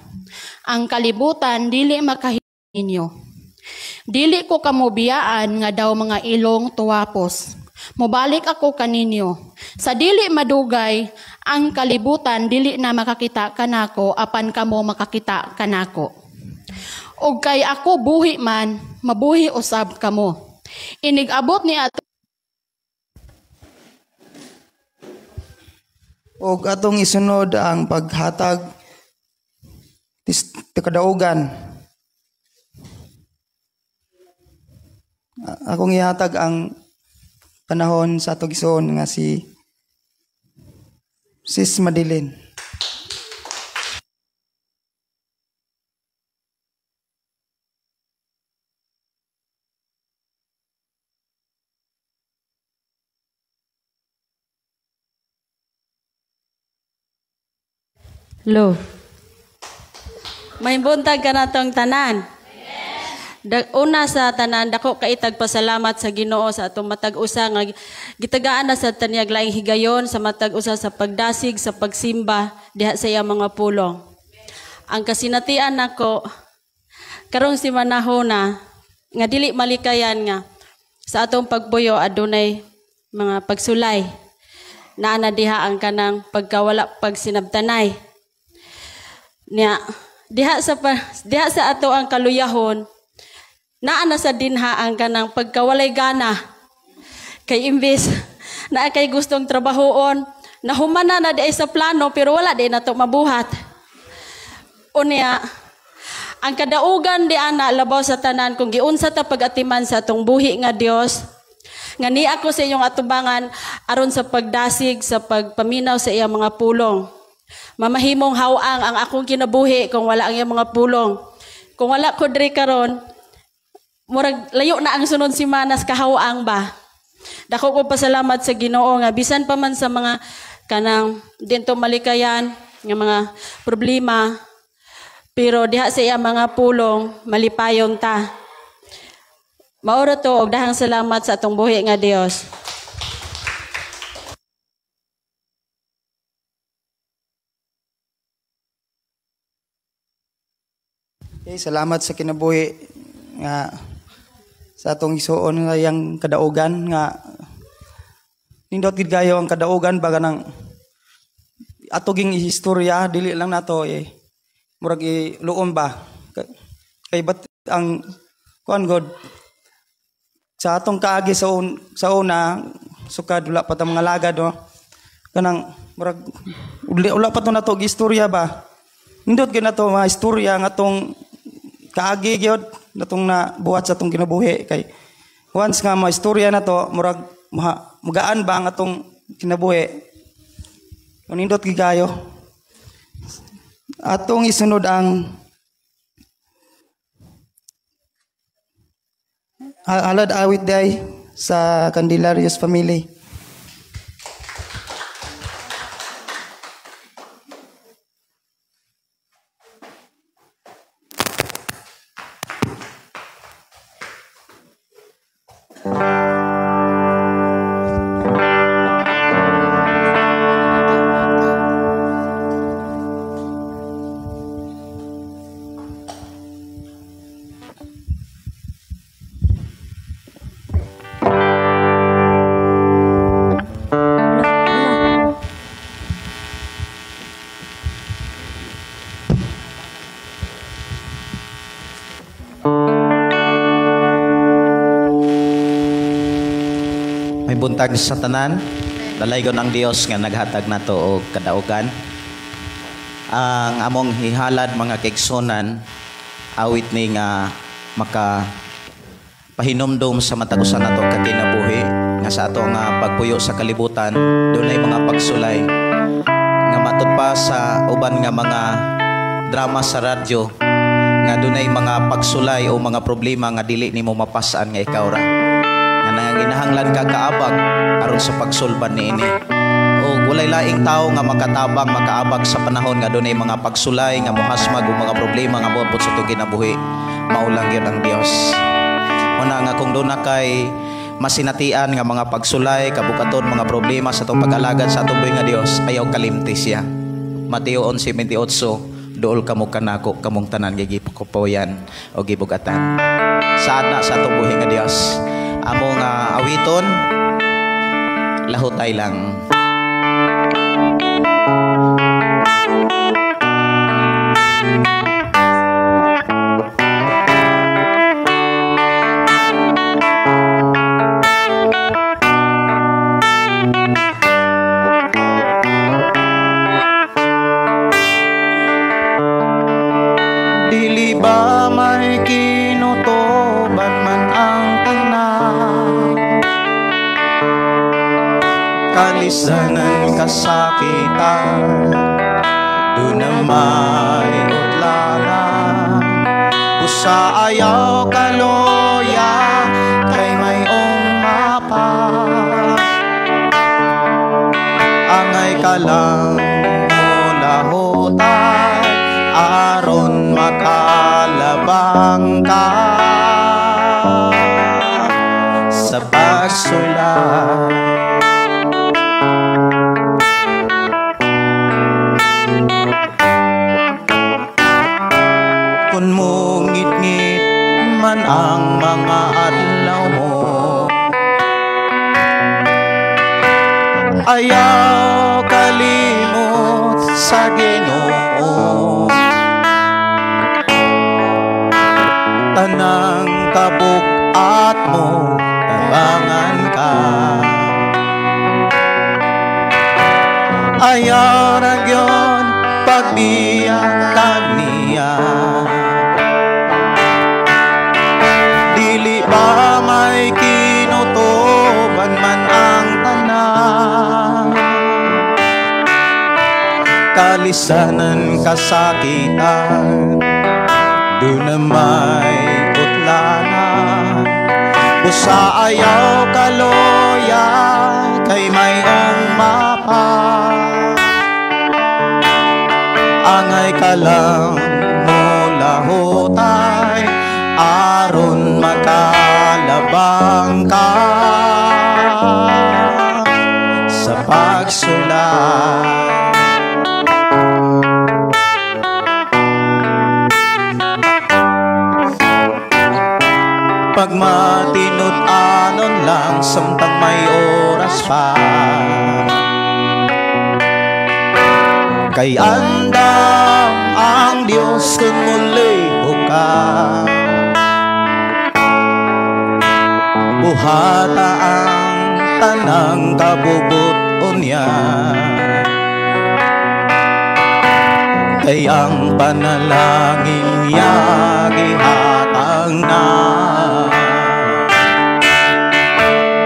Ang kalibutan dili makahinyo ninyo. Dili ko kamo biyaan nga daw mga ilong tuwapos. Mobalik ako kaninyo. Sa dili madugay, ang kalibutan dili na makakita kanako, apan kamo makakita kanako. Og kay ako buhi man, mabuhi usab kamo. Inig-abot ni ato Og atong isunod ang paghatag kadaugan. Akong ihatag ang panahon sa atong igsoon nga si Sis Madeline. Lo. May buntag ka na tong tanan. Una sa tanan, dako kaitag pasalamat sa Ginoo sa atong matag usa nga gitagaan na sa tanyag laing higayon sa matag usa sa pagdasig sa pagsimba diha sa iyang mga pulong. Ang kasinatian nako karong si manahona nga dili malikayan nga sa atong pagbuyo adunay mga pagsulay. Naa na diha ang kanang pagkawala pagsinabtanay. Nya diha sa ato ang kaluyahon, naa na sa dinha ang kanang pagkawalay gana. Kay imbes naa kay gustong trabahoon, nahumana na di sa plano pero wala di nato mabuhat. Unya ang kadaugan di ana labaw sa tanan kung giunsa ta pag-atiman sa atong buhi nga Dios, nga ni ako sa inyong atubangan aron sa pagdasig sa pagpaminaw sa iyang mga pulong. Mamahimong hawang ang akong kinabuhi kung wala ang iyang mga pulong. Kung wala ko diri karon, murag layo na ang sunod semanas kahawang ba. Dako ko pasalamat sa Ginoo nga bisan pa man sa mga kanang dinto malikayan nga mga problema, pero diha sa iyang mga pulong malipayon ta. Mauro to og dahang salamat sa atong buhi nga Dios. Okay, salamat sa kinabuhi nga sa atong isuon nga yang kadaugan nga nindot gid kayo ang kadaugan baga nang ato ging istorya dili lang nato murag iluom ba kay bat ang kuan god sa atong kaagi sa una sukad wala pa ta mga lagad no kanang murag wala pa to nato istorya ba nindot gid nato mga istorya nga atong kaagi gyud natong nabuhat sa atong kinabuhi kay once nga mga istorya nato murag magaan ba ang atong kinabuhi. Nindot gid kayo. Atong isunod ang halad awit day sa Candelarios family. Buntag sa tanan, dalaygon ang Dios nga naghatag nato og kadaugan. Ang among hihalad mga kaigsunan, awit ni nga maka Pahinumdom sa matag usa nato kaginabuhi nga sa ato nga pagpuyo sa kalibutan dunay mga pagsulay nga matud pa sa uban nga mga drama sa radyo nga dunay mga pagsulay o mga problema nga dili nimo mapasan nga ikaw ra nga nanginahanglan ka kaabag aron sa pagsulban niini. O walay laing tawo nga makatabang makaabag sa panahon nga dunay mga pagsulay nga mohasmag o mga problema nga moabot sa atong kinabuhi. Mao lang gyud ang Dios. Una nga kung duna kay masinatian nga mga pagsulay, kabukaton, mga problema sa atong pag-alagad sa atong buhi nga Dios, ayaw kalimti siya. Mateo 11:28, duol kamo kanako kamong tanan nga gikapoyan o gibugatan. Saad na sa atong buhi nga Dios. Amo nga awiton, lahutay lang. Dili ba may kinutuban man ang tanan, kalisanan kasakitan, doon may utlanan, busa ayaw kaloya kay mayong mapa. Angay ka lang mulahutay aron makalabang ka sa pagsulay. Kung mungit-ngit man ang mga adlaw mo, ayaw kalimot sa Ginoo. Tanang kabug-at mo, tabangan ka. Ayaw na gyud pagbiya kaniya. Dili ba may kinutuban man ang tanan, kalisanan kasakitan, doon na may utlanan, busa ayaw kaloya kay mayong mapa. Angay ka lang mulahutay aron makalabang ka sa pagsulay. Pagmatinud-anon lang samtang may oras pa, kay andam ang Diyos kung muliho ka. Buhata ang tanang kabubuton niya, kay ang panalangin niya gihatag na.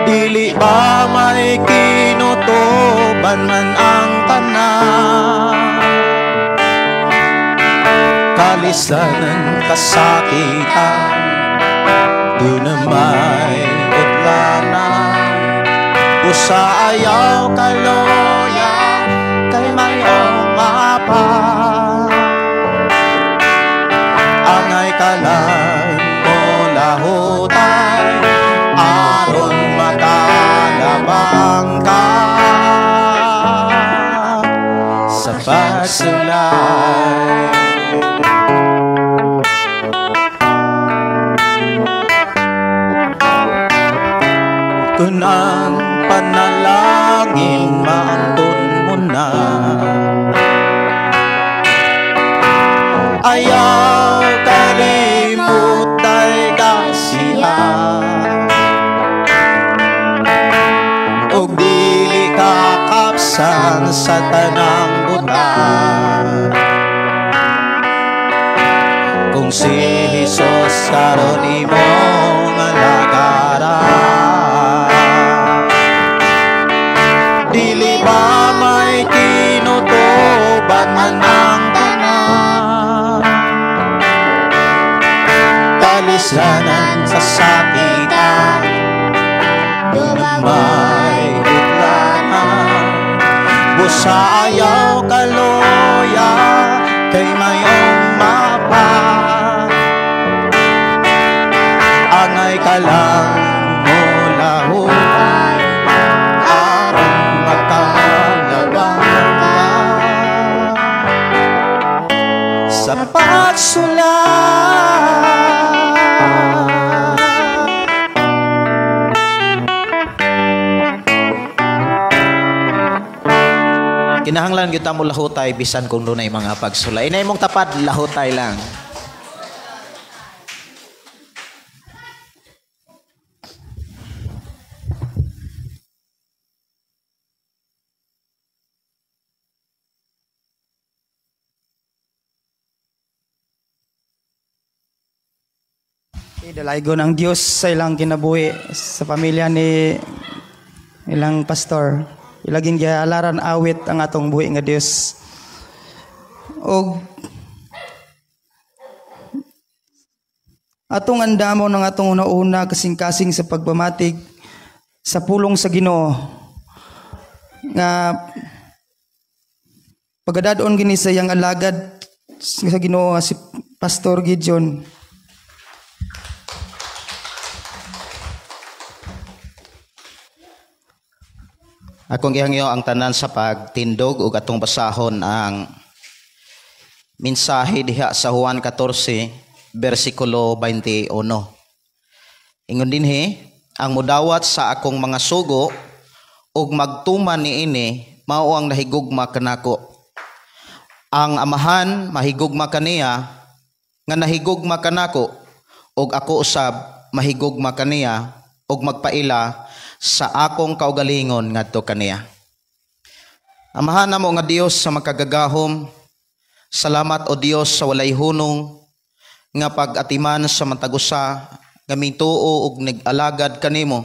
Dili ba may kinutuban man ang tanan, kalisanan kasakitan, doon na may utlanan, busa ayaw kaloya kay mayong mapa. Angay ka lang mulahutay aron makalabang ka sa pagsulay. Kung ang panalangin maanton mo na, ayaw kalimut ay kasiya, og dili ka kapsan sa tanang butang. Kung si Jesus karon imong alagaran, Alisanan sa sakitan, may utlanan. Busa ayaw kaloya, kay mayong mapa. Angay ka lang mulahupay, aron makalabang ka sa pagsulay. Kinahanglan gyud ta mo lahutay bisan kung dunay mga pagsulay. Inay mong tapad, lahutay lang. Dalaygon ang Dios sa ilang kinabuhi sa pamilya ni ilang pastor. Ilaging gialaran awit ang atong buhi nga Dios. Og atong andamon ang atong una-una kasing-kasing sa pagpamatig sa pulong sa Ginoo nga pagadadon gini sa iyang alagad sa Ginoo si Pastor Gideon. Akong gihangyo ang tanan sa pagtindog ug atong basahon ang mensahe diha sa Juan 14 bersikulo 21. Ingon dinhi, ang mudawat sa akong mga sugo ug magtuman niini mao ang nahigugma kanako. Ang amahan mahigugma kaniya nga nahigugma kanako ug ako usab mahigugma kaniya ug magpaila sa akong kaugalingon ngadto kaniya. Amahan namo nga Dios sa makagagahom, salamat o Dios sa walay hunong nga pag-atiman sa matag usa nga mituo ug nag-alagad kanimo.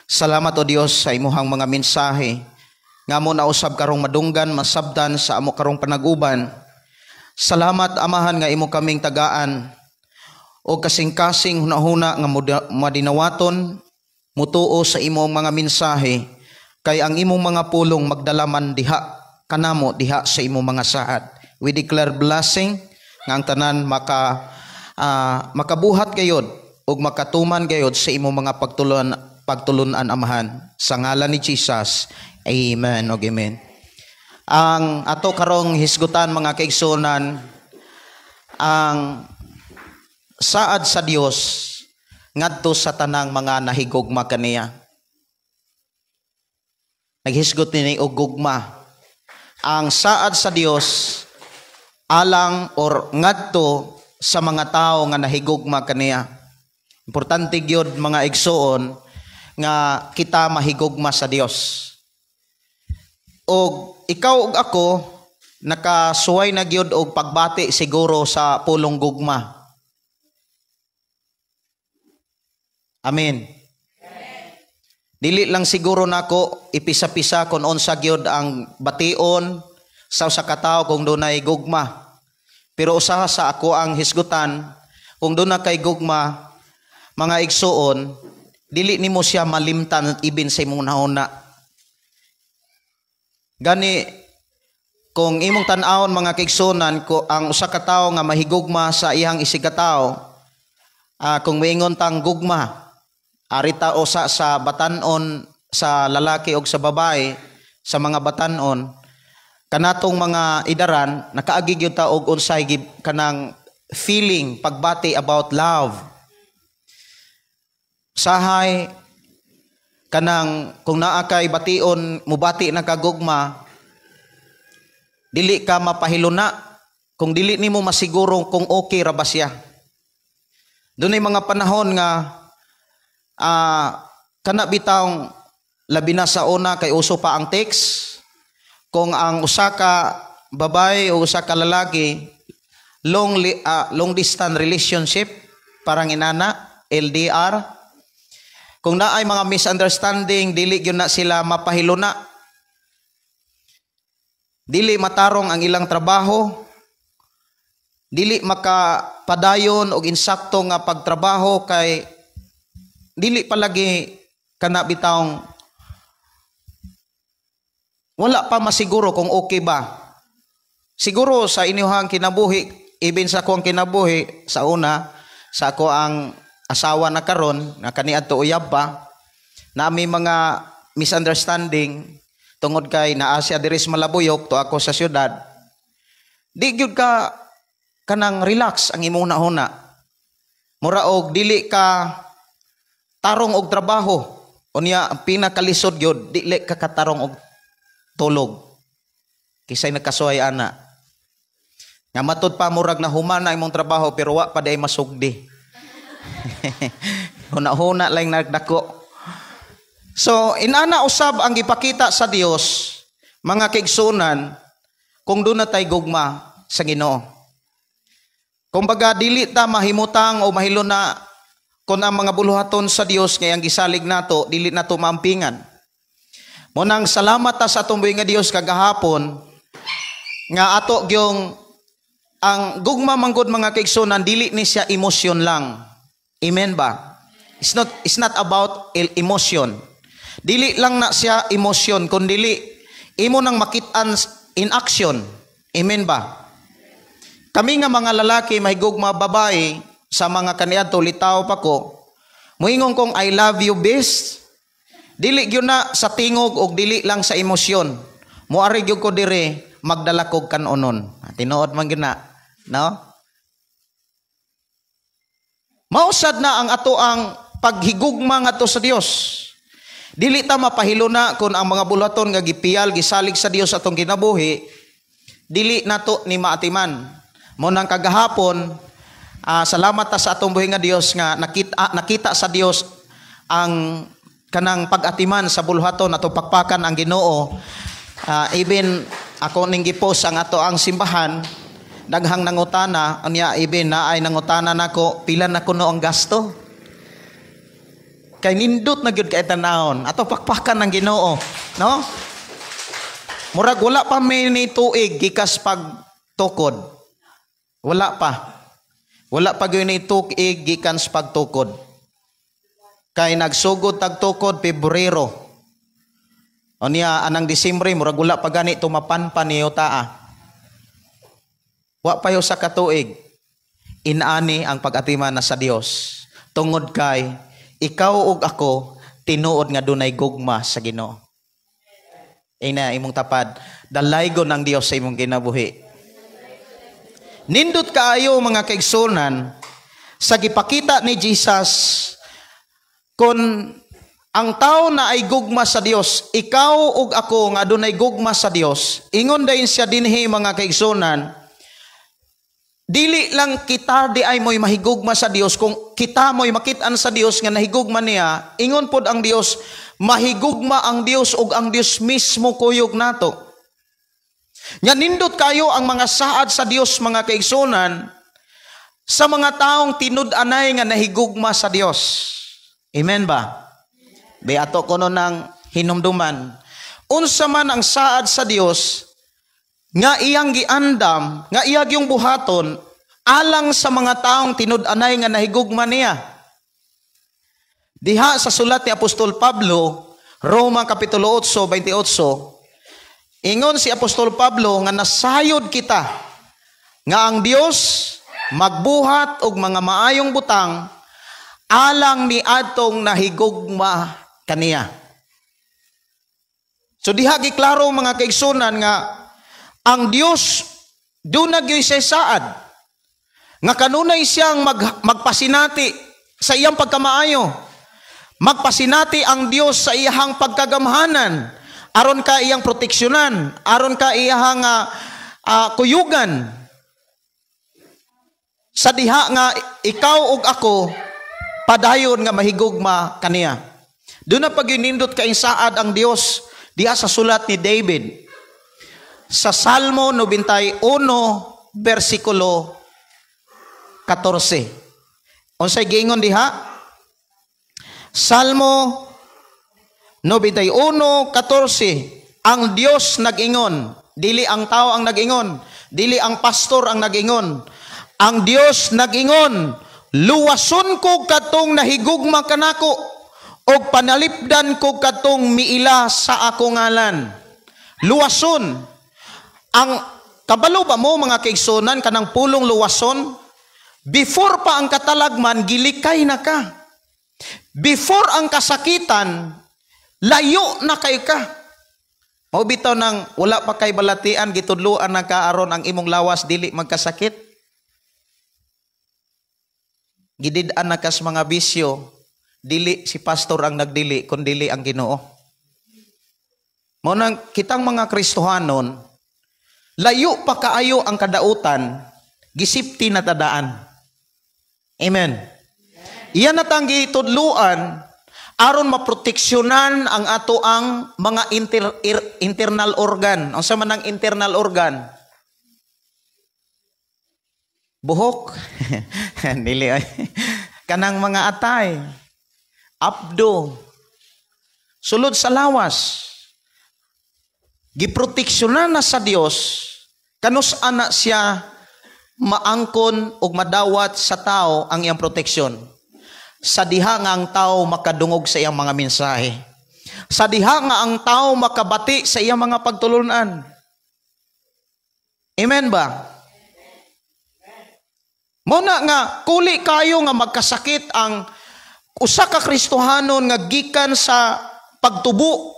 Salamat o Dios sa imuhang mga mensahe nga amo nausab karong madunggan masabdan sa amo karong panaguban. Salamat Amahan nga imo kaming tagaan og kasing-kasing hunahuna nga madinawaton mutuo sa imong mga mensahe, kay ang imong mga pulong magdalaman diha kanamo diha sa imong mga saad. We declare blessing nga ang tanan makabuhat gayod ug makatuman gayod sa imong mga pagtulunan Amahan. Sa ngalan ni Jesus, amen ug amen. Ang ato karong hisgutan mga kaigsuonan, ang saad sa Dios ngadto sa tanang mga nahigugma kaniya. Naghisgot ni og gugma. Ang saad sa Dios alang or ngadto sa mga tawo nga nahigugma kaniya. Importante gyud mga igsoon nga kita mahigugma sa Dios. Og ikaw ug ako nakasuway na gyud og pagbati siguro sa pulong gugma. Amen. Dili lang siguro nako ipisa-pisa kon unsa gyud ang bation sa usa ka tawo kung dunay gugma. Pero usaha sa ako ang hisgutan, kung duna kay gugma mga igsuon, dili nimo siya malimtan ibin sa imong nahuna. Gani kung imong tan-awon mga kaigsuonan ko ang usa ka tawo nga mahigugma sa iyang isigkatawo, kung moingon tang gugma arita usa sa batan-on sa lalaki og sa babae, sa mga batan-on kanatong mga idaran nakaagi gyud ta og unsay kanang feeling pagbati about love. Sahay kanang kung naa kay bation mubati na kagugma, dili ka mapahiluna kung dili nimo masiguro kung okay ra ba siya. Dunay mga panahon nga kana bitawng labi na sa una kay uso pa ang text. Kung ang usa ka babae o usa ka lalaki long distance relationship, parang inana LDR, kung naay mga misunderstanding dili gyud na sila mapahiluna, dili matarong ang ilang trabaho, Dili makapadayon og insakto nga pagtrabaho kay dili palagi kana bitawng wala pa masiguro kung okay ba. Siguro sa inyuhang kinabuhi, even sa akong kinabuhi, sa una, sa ako ang asawa na karon, nga kaniadto uyab pa, na may mga misunderstanding tungod kay naa siya diri sa Malabuyok, to ako sa syudad. Di gyud ka kanang relax ang imong hunahuna. Mura og dili ka tarong og trabaho. Unya ang pinakalisod gyud, dili ka katarong og tulog. Kisay nagkasuhay ana. Nga matud pa murag na human na imong trabaho pero wa pa day masugdi. Huna-huna lang nagdako. So, inana usab ang gipakita sa Dios, mga kaigsunan, kung doon na tay gugma sa Ginoo. Kumbaga dili ta mahimutang o mahiluna kung ang mga buluhaton sa Dios nga iyang gisalig nato, dili nato maampingan. Munang salamat ta sa atong buhi nga Dios kagahapon nga ato gyung ang gugma manggod, mga kaigsunan, dili ni siya emosyon lang. Amen ba? It's not about emotion. Dili lang na siya emosyon kun dili imo nang makit-an in action. Amen ba? Kami nga mga lalaki mahigugma babae sa mga kaniadto litaw pa ko. Muingon kong "I love you, bes." Dili gyud na sa tingog og dili lang sa emosyon. Muari gyud ko dire magdala kog kanonon. Tinuod man gyud na, no? Mausad na ang ato ang paghigugma ngadto sa Dios. Dili ta mapahiluna kung ang mga buluhaton nga gipiyal gisalig sa Dios atong kinabuhi, dili nato ni maatiman. Mo nang kagahapon, salamat ta sa atong buhi nga Dios nga nakita nakita sa Dios ang kanang pag-atiman sa buluhaton ato pakpakan ang Ginoo. Even ako ning gipost ang ato ang simbahan, daghang nangutana unya, even na ay nangutana nako pila na kuno ang gasto. Kay nindot na gyud kay tanawon. Ato pakpakan ng Ginoo, no? Murag wala pa may ni tuig gikas pagtukod. Wala pa. Wala pa gyud ni tuig gikan sa pagtukod. Kay nagsugod tagtukod Pebrero. Unya anang Disyembre murag wala pa gani tumapan pa niyo taa. Wa pa yo sa katuig. Inani ang pag-atiman na sa Dios. Tungod kay ikaw ug ako tinuod nga dunay gugma sa Ginoo. Ina imong tapad, dalaygon ang Dios sa imong kinabuhi. Nindot kaayo, mga kaigsunan, sa gipakita ni Jesus kung ang tao na ay gugma sa Dios, ikaw ug ako nga adunay gugma sa Dios, ingon dayon siya dinhi, mga kaigsunan, dili lang kita di ay mo'y mahigugma sa Dios kung kita mo'y makit-an sa Dios nga nahigugma niya, ingon pod ang Dios, mahigugma ang Dios ug ang Dios mismo kuyog nato. Nya nindot kayo ang mga saad sa Dios, mga kaigsunan, sa mga taong tinud-anay nga nahigugma sa Dios. Amen ba? Be ato kuno ng hinumduman. Unsa man ang saad sa Dios nga iyang giandam, nga iyang yung buhaton alang sa mga taong tinud-anay nga nahigugma niya. Diha sa sulat ni Apostol Pablo, Roma Kapitulo 8:28, ingon si Apostol Pablo nga nasayod kita nga ang Dios magbuhat og mga maayong butang alang ni adtong nahigugma kaniya. So diha giklaro, mga kaigsunan, nga ang Dios duna gyud siya saad nga kanunay siyang magpasinati sa iyang pagkamaayo. Magpasinati ang Dios sa iyang pagkagamhanan aron ka iyang proteksyonan, aron ka iyang kuyugan. Sa diha nga ikaw ug ako padayon nga mahigugma kaniya. Doon na paginindot kay saad ang Dios diha sa sulat ni David. Sa Salmo 91 bersikulo 14. Unsay giingon diha? Salmo 91:14. Ang Dios nag-ingon, dili ang tao ang nag-ingon, dili ang pastor ang nag-ingon. Ang Dios nag-ingon, "Luwason ko katong nahigugma kanako og panalipdan ko katong miila sa ako ngalan." Luwason. Ang kabalo ba mo, mga kaigsunan, kanang pulong luwason? Before pa ang katalagman, gilikay na ka. Before ang kasakitan, layo na kay ka. Mao bitaw nang wala pa kay balatian, gitudloan na ka aron ang imong lawas dili magkasakit. Gidid-an na kas mga bisyo, dili si pastor ang nagdili, kundili ang Ginoo. Mao nang kitang mga Kristohanon, layo pa kaayo ang kadautan, gisipti na tadaan. Amen. Iyan na tang gitudloan aron maproteksyonan ang ato ang mga internal organ. Unsa man ang internal organ? Buhok. Dili ay. Kanang mga atay, abdo, sulod sa lawas. Giproteksyonan na sa Dios kanus ana siya maangkon og madawat sa tao ang iyang proteksyon. Sa diha nga ang tao makadungog sa iyang mga mensahe. Sa diha nga ang tao makabati sa iyang mga pagtulunan. Amen ba? Muna nga kuli kayo nga magkasakit ang usa ka Kristohanon nga gikan sa pagtubo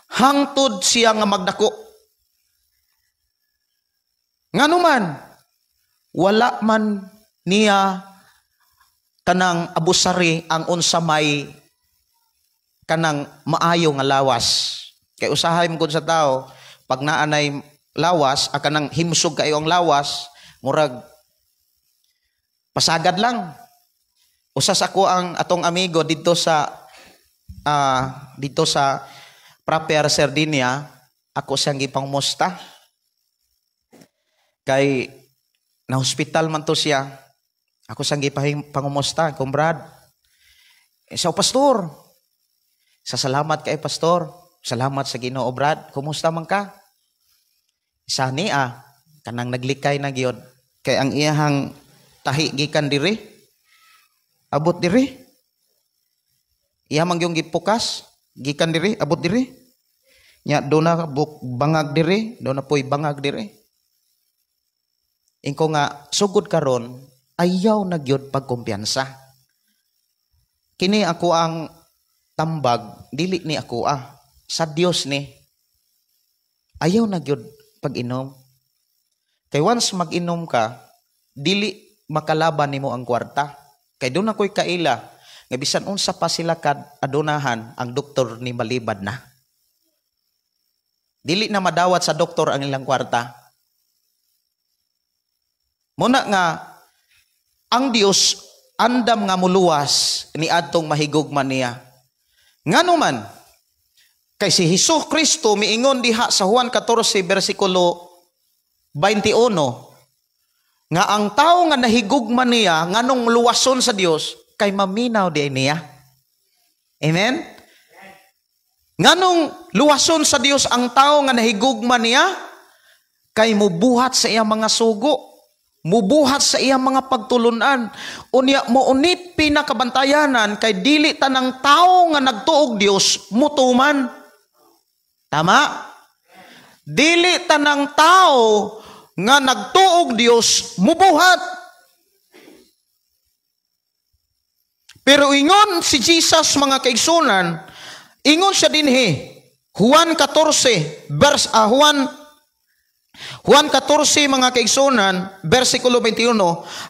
hangtod siya nga magdako. Ngano man wala man niya kanang abusari ang unsa may kanang maayo nga lawas. Kay usahay mo sa tao, pag naanay lawas, kanang himsog kayo ang lawas, murag pasagad lang. Usas ako ang atong amigo dito sa Proper Sardinia, ako siyang gipangmusta. Kay na hospital man to siya. Ako siyang gipangumusta, kung Brad. Eh, sa pastor. Sa salamat kay pastor. Salamat sa Ginoo, Brad. Kumusta man ka? Isa ni kanang naglikay na gyud. Kay ang iyahang tahi gikan diri, abot diri. Iya man gyung gipukas, gikan diri, abot diri. Nya do na bangag diri, do na poy bangag diri. Ingko nga sugod karon, ayaw na gyud pagkumpiyansa. Kini ako ang tambag, dili ni ako sa Dios ni. Ayaw na gyud pag-inom. Kay once mag-inom ka, dili makalaban nimo ang kwarta. Kay doon ako'y kaila, nga bisan unsa pa sila kad adunahan, ang doktor ni malibad na. Dili na madawat sa doktor ang ilang kwarta. Muna nga, ang Dios andam nga muluwas ni adtong mahigugma niya. Ngano man, kay si Hesus Kristo miingon diha sa Juan 14 bersikulo 21 nga ang tao nga nahigugma niya nganong luwason sa Dios kay maminaw di niya. Amen? Nganong luwason sa Dios ang tao nga nahigugma niya kay mubuhat sa iyang mga sugo, mubuhat sa iyang mga pagtulunan. Unya mo unit pinakabantayanan kay dili tanang tao nga nagtuog Dios mutuman. Tama? Dili tanang tao nga nagtuog Dios mubuhat. Pero ingon si Jesus, mga kaigsunan, ingon siya dinhi, Juan 14 verse Juan 14, mga kaigsunan, versikulo 21,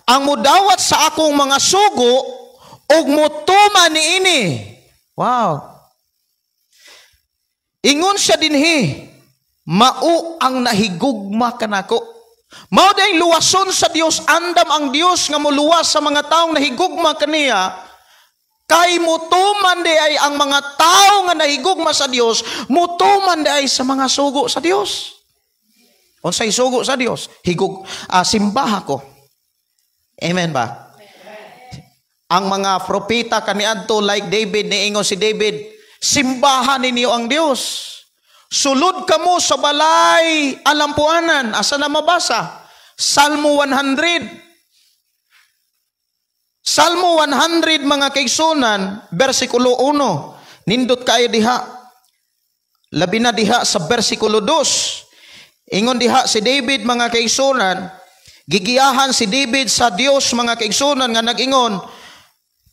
ang mudawat sa akong mga sugo ug mutuman niini. Wow. Ingon siya dinhi, mao ang nahigugma kanako. Mao day luwason sa Dios, andam ang Dios nga moluwas sa mga taong nahigugma kaniya, kay mutuman di ay ang mga tao nga nahigugma sa Dios, mutuman di ay sa mga sugo sa Dios. Unsay sugo sa Dios? Higug simbaha ko. Amen ba? Ang mga propeta kaniadto like David, niingon si David, simbahan ninyo ang Dios. Sulod kamo sa balay alampuanan. Asa na mabasa? Salmo 100. Salmo 100, mga kaigsunan, versikulo 1. Nindot kayo diha. Labi na diha sa versikulo 2. Ingon diha si David, mga kaigsunan, gigiyahan si David sa Dios, mga kaigsunan, nga nag-ingon,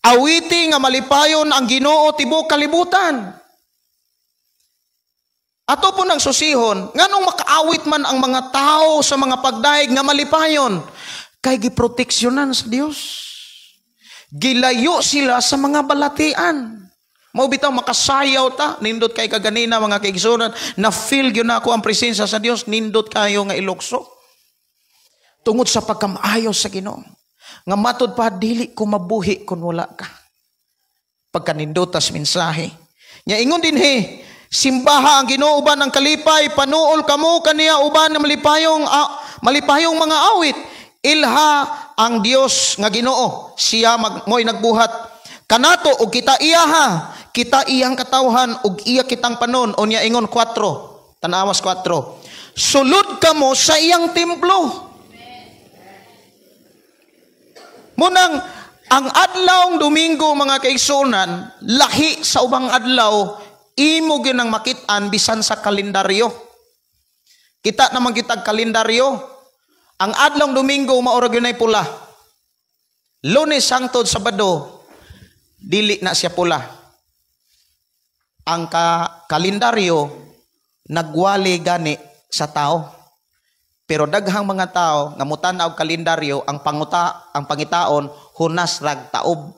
awiti nga malipayon ang Ginoo tibuok kalibutan. Ato po ng susihon, nganong makaawit man ang mga tao sa mga pagdayeg nga malipayon? Kay giproteksyonan sa Dios. Gilayo sila sa mga balatian. Mao bitaw makasayaw ta, nindot kay kaganina, mga kaigsunan, na feel gyud nako ang presensya sa Dios, nindot kayo nga ilokso. Tungod sa pagkamayo sa Ginoo. Nga matud pa, dili ko mabuhi kung wala ka. Pagkanindotas mensahe. Nya ingon dinhi, simbaha ang Ginoo uban ang kalipay, panuol kamo kaniya uban ang malipayong mga awit. Ilha ang Dios nga Ginoo, siya mo'y nagbuhat kanato og kita iyaha, kita iyang katawhan ug iya kitang panon. Unya ingon 4, tanawas 4. Sulod kamo sa iyang templo. Munang ang adlawng Domingo, mga kaigsunan, lahi sa ubang adlaw, imo gyud ang makit-an bisan sa kalendaryo. Kita naman kitag kalendaryo. Ang adlawng Domingo maura gyud nay pula. Lunes hangtod Sabado dili na siya pula. Ang kalendaryo nagwali gani sa tao. Pero daghang mga tao nga mutan-aw og kalendaryo, ang panguta, ang pangitaon hunas rag taob.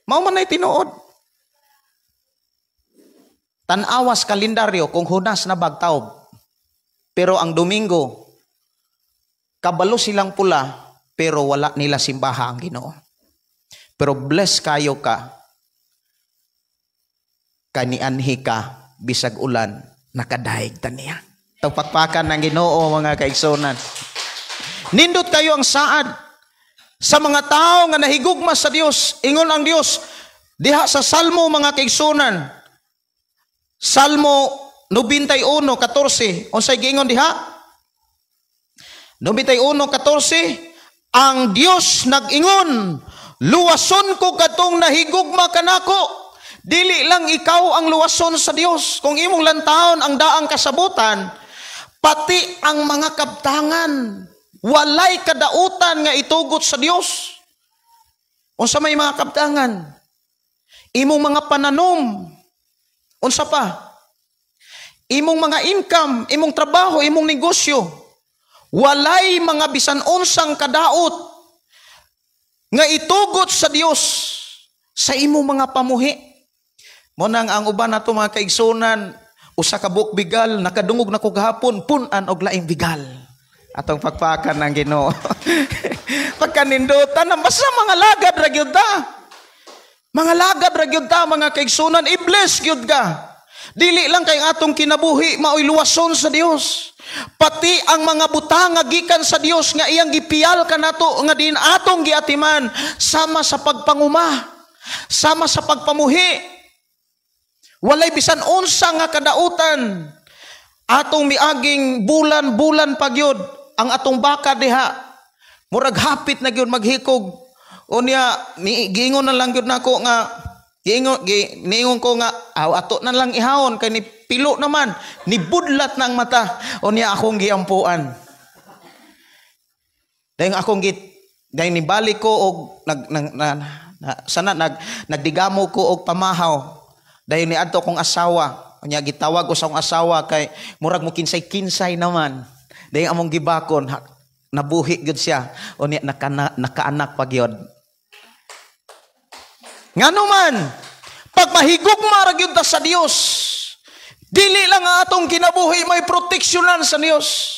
Mao man ay tinuod. Tan-awas kalendaryo kung hunas na bag taob. Pero ang Domingo kabalo silang pula, pero wala nila simbaha ang Ginoo. Pero bless kayo ka, kanianhi ka, bisag ulan, nakadaig ta niya. Tagpakpakan ng Ginoo, mga kaigsunan. Nindot kayo ang saad sa mga tao nga nahigugma sa Dios. Ingon ang Dios diha sa Salmo, mga kaigsunan. Salmo 91:14. Unsay giingon diha? 91:14, ang Dios nag-ingon, luwason ko katong nahigugma kanako. Dili lang ikaw ang luwason sa Dios. Kung imong lantawon ang daang kasabutan, pati ang mga kabtangan, walay kadautan nga itugot sa Dios. Unsa may mga kabtangan? Imong mga pananom. Unsa pa? Imong mga income, imong trabaho, imong negosyo. Walay mga bisan unsang kadaot nga itugot sa Dios sa imong mga pamuhi. Mo nang ang uban nato, mga kaigsunan, usa ka buok bigal nakadungog na ko gahapon, pun-an og laing bigal. Atong pakpakan ng Ginoo. Pagkanindutan, basta mga lagad ra gyud ta. Mga lagad ra gyud ta, mga kaigsunan, i-bless gyud ka. Dili lang kay atong kinabuhi maoy luwason sa Dios. Pati ang mga butang nga gikan sa Dios nga iyang gipiyal kanato nga din atong giatiman sama sa pagpanguma, sama sa pagpamuhi. Walay bisan unsa nga kadautan. Atong miaging bulan-bulan pagyod ang atong baka diha. Murag hapit na gyud maghikog. Unya giingon na lang gyud nako nga niingon ko nga aw ato na lang ihawon kay ni pilo naman, ni budlat na ang mata. Unya akong giampuan. Dayon akong dayon nibalik ko og nagdigamo ko og pamahaw. Dayon niadto akong asawa. Unya gitawag ko sa akong asawa kay murag mo kinsay-kinsay naman. Dayon among gibakon, nabuhi gyud siya. Unya nakaanak pa gyud. Ngano man, pag mahigugma ra gyud ta sa Dios, dili lang ang atong kinabuhi may proteksyonan sa Dios.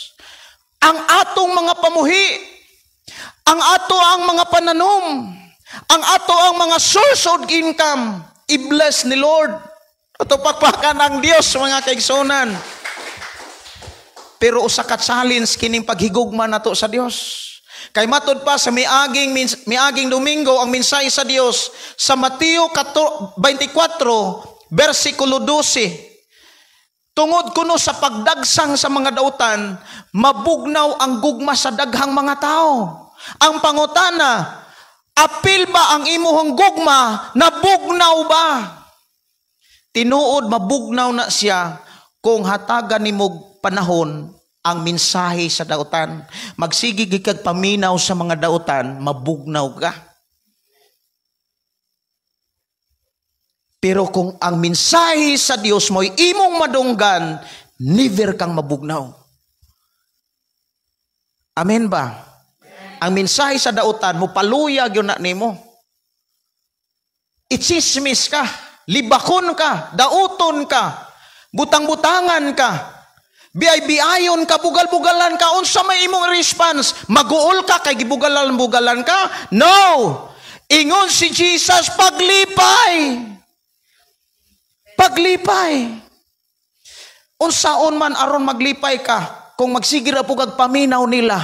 Ang atong mga pamuhi, ang ato ang mga pananom, ang ato ang mga source of income, i-bless ni Lord. Ato pakpakan ang Dios, mga kaigsunan. Pero usa ka challenge kining paghigugma nato sa Dios. Kay matud pa sa miaging Domingo ang mensahe sa Dios sa Mateo 24 versikulo 12. Tungod kuno sa pagdagsang sa mga dautan, mabugnaw ang gugma sa daghang mga tao. Ang pangutana, Apil ba ang imuhang gugma? Nabugnaw ba? Tinuod mabugnaw na siya kung hatagan nimo panahon ang mensahe sa dautan. Magsige gikag paminaw sa mga dautan, mabugnaw ka. Pero kung ang mensahe sa Dios mo'y imong madunggan, never kang mabugnaw. Amen ba? Ang mensahe sa dautan mo paluyag yun na nimo. Itsismis ka, libakon ka, dauton ka, butang-butangan ka, biay-biayon ka, bugal-bugalan ka, unsa may imong response? Maguol ka kay gibugalan-bugalan ka? No! Ingon si Jesus, paglipay. Paglipay. Unsaon man aron maglipay ka kung magsigira po kag paminaw nila.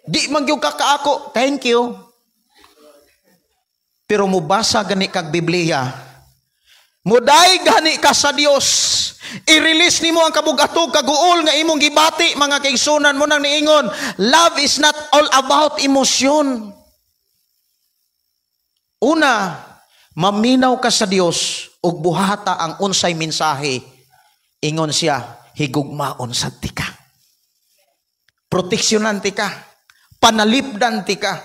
Di man gyud ka kaako, thank you. Pero mubasa gani kag Biblia. Muday gani ka sa Dios. I-release nimo ang kabugatog kaguol nga imong gibati, mga kaigsunan mo nang niingon, love is not all about emotion. Una, maminaw ka sa Dios ug buhata ang unsay mensahe. Ingon siya, higugmaon sad ti ka. Proteksyonan ti ka. Panalipdan ti ka.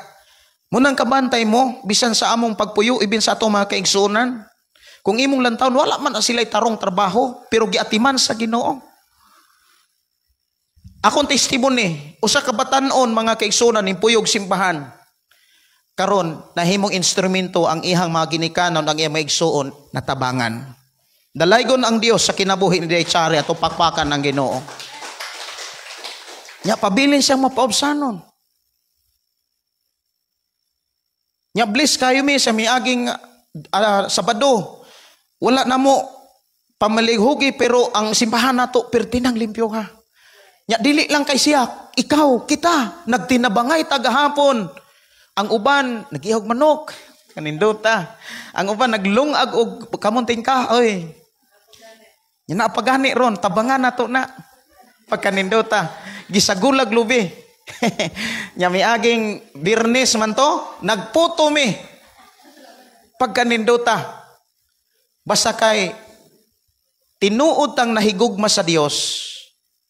Munang kabantay mo, bisan sa among pagpuyo, ibin sa atong mga kaigsunan. Kung imong lantawon, wala man sila'y tarong trabaho, pero giatiman sa Ginoo. Akong testimony, usa ka batan-on mga kaigsunan ning puyog simbahan. Karon nahimong instrumento ang ihang mga ginikanon, ang iyang mga igsuon, natabangan. Dalaygon ang Dios sa kinabuhi ni Daychari atong pakpakan ang Ginoo. Nya pabilin siyang mapaobsanon. Nya bless kayo mi sa miaging Sabado. Wala na mo pamalighugi pero ang simbahan nato pertinang limpyo ha. Nya dili lang kay siya, ikaw, kita nagtinabangay tagahapon. Ang uban nagihog manok, kanindota. Ang uban naglungag og kamunting kahoy. Nya naapagani ron, tabangan nato na pagkanindota. Gisagulag lubi. Nya miaging Biyernes man to, nagputo mi pagkanindota. Basta kay tinuod tang nahigugma sa Dios,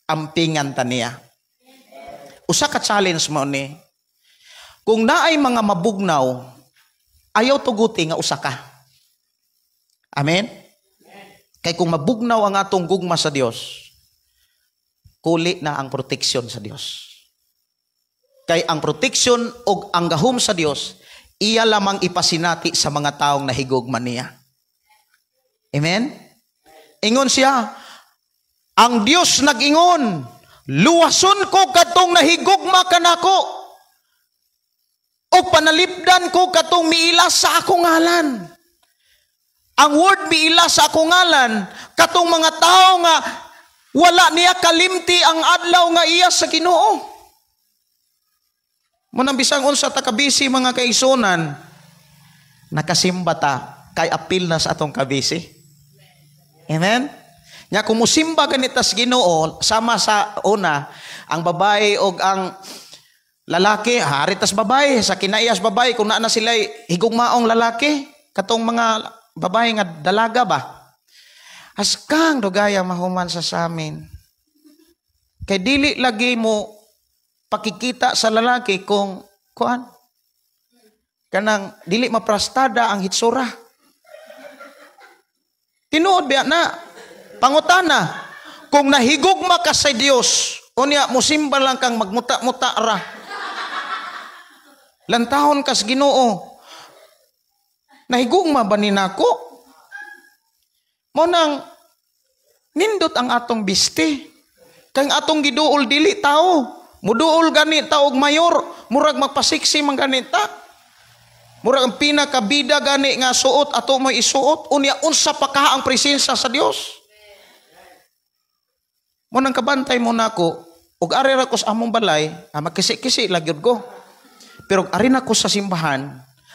ampingan ta niya. Usa ka challenge mo ni. Kung naay mga mabugnaw, ayaw tuguti nga usa ka. Amen? Kay kung mabugnaw ang atong gugma sa Dios, kuli na ang proteksyon sa Dios. Kay ang proteksyon og ang gahom sa Dios, iya lamang ipasinati sa mga taong nahigugma niya. Amen? Ingon siya, ang Dios nag-ingon, luwason ko katong nahigugma kanako, o panalipdan ko katong miila sa akong ngalan. Ang word miila sa akong ngalan, katong mga tao nga wala niya kalimti ang adlaw nga iya sa Ginoo. Munang bisang unsa ta kabisi mga kaigsunan, nakasimba ta kay apil na sa atong kabisi. Amen? Nya kung musimba ganita sa Ginoo, sama sa una, ang babae og ang lalaki, hari tas babae, sa kinaiyas babae, kung naa na sila higugmaong lalaki, katong mga babae nga dalaga ba? Askang dugaya mahuman sa samin. Kay dili lagi mo pakikita sa lalaki kung kuan kanang dili maprastada ang hitsura. Tinuod biya na pangutana kung nahigugma ka sa Dios, unya musimba lang kang magmuta-muta ra. Lantahon kas Ginoo. Nahigugma ba ni nako? Mo nang nindot ang atong biste. Kay atong giduol dili tao. Muduol gani ta og mayor, murag magpasiksi man gani ta. Murag ang pinakabida gani nga suot ato mo'y isuot, unya unsa pa ka ang presensya sa Dios. Mo nang kabantay mo nako, og ari ra ko sa among balay, magkisi-kisi lang gyud ko. Pero ari na ko sa simbahan,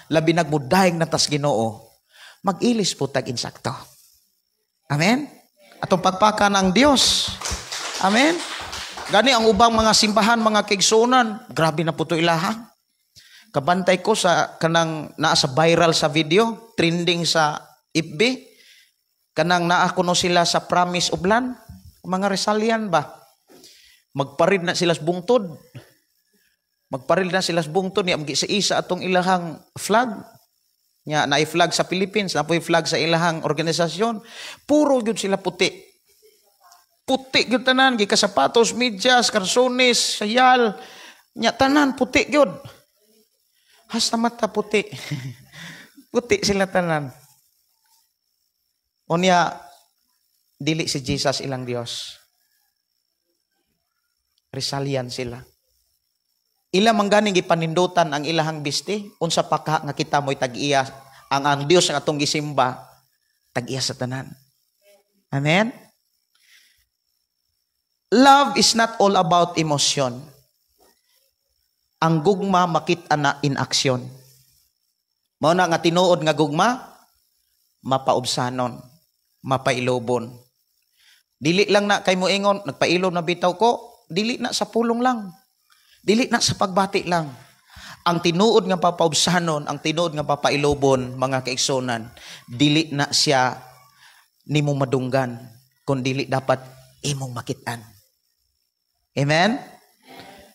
labi nagmudayeg na tas Ginoo, mag-ilis po tag insakto. Amen? Atong pagpaka ng Dios. Amen? Gani ang ubang mga simbahan, mga kaigsuonan, grabe na po to ilaha. Kabantay ko sa kanang naa sa viral sa video, trending sa FB, kanang naa kuno sila sa Promise of Land, mga Rizalian ba? Magparid na sila sa bungtod. Magparid na sila sa bungtod niya sa isa atong ilahang flag. Nya naay flag sa Philippines, napoy flag sa ilahang organisasyon. Puro gyud sila puti. Puti gyud tanan, gikasapatos, medyas, karsones, sayal. Nya tanan puti gyud. Hasta mata puti. Puti sila tanan. Unya dili si Jesus ilang Dios. Rizalian sila. Ila man ganing gipanindutan ang ilahang bisti, unsa pa ka nga kita mo'y tag-iya ang Dios nga atong gisimba, tag-iya sa tanan. Amen. Love is not all about emotion. Ang gugma makita na in action. Mao na nga tinuod nga gugma mapaubsanon, mapailobon. Dili lang na kay moingon, nagpailob na bitaw ko, dili na sa pulong lang. Dili na sa pagbati lang. Ang tinuod nga papaubsanon, ang tinuod nga papailobon, mga kaigsuonan, dili na siya nimo madunggan, kun dili dapat imong makitaan. Amen?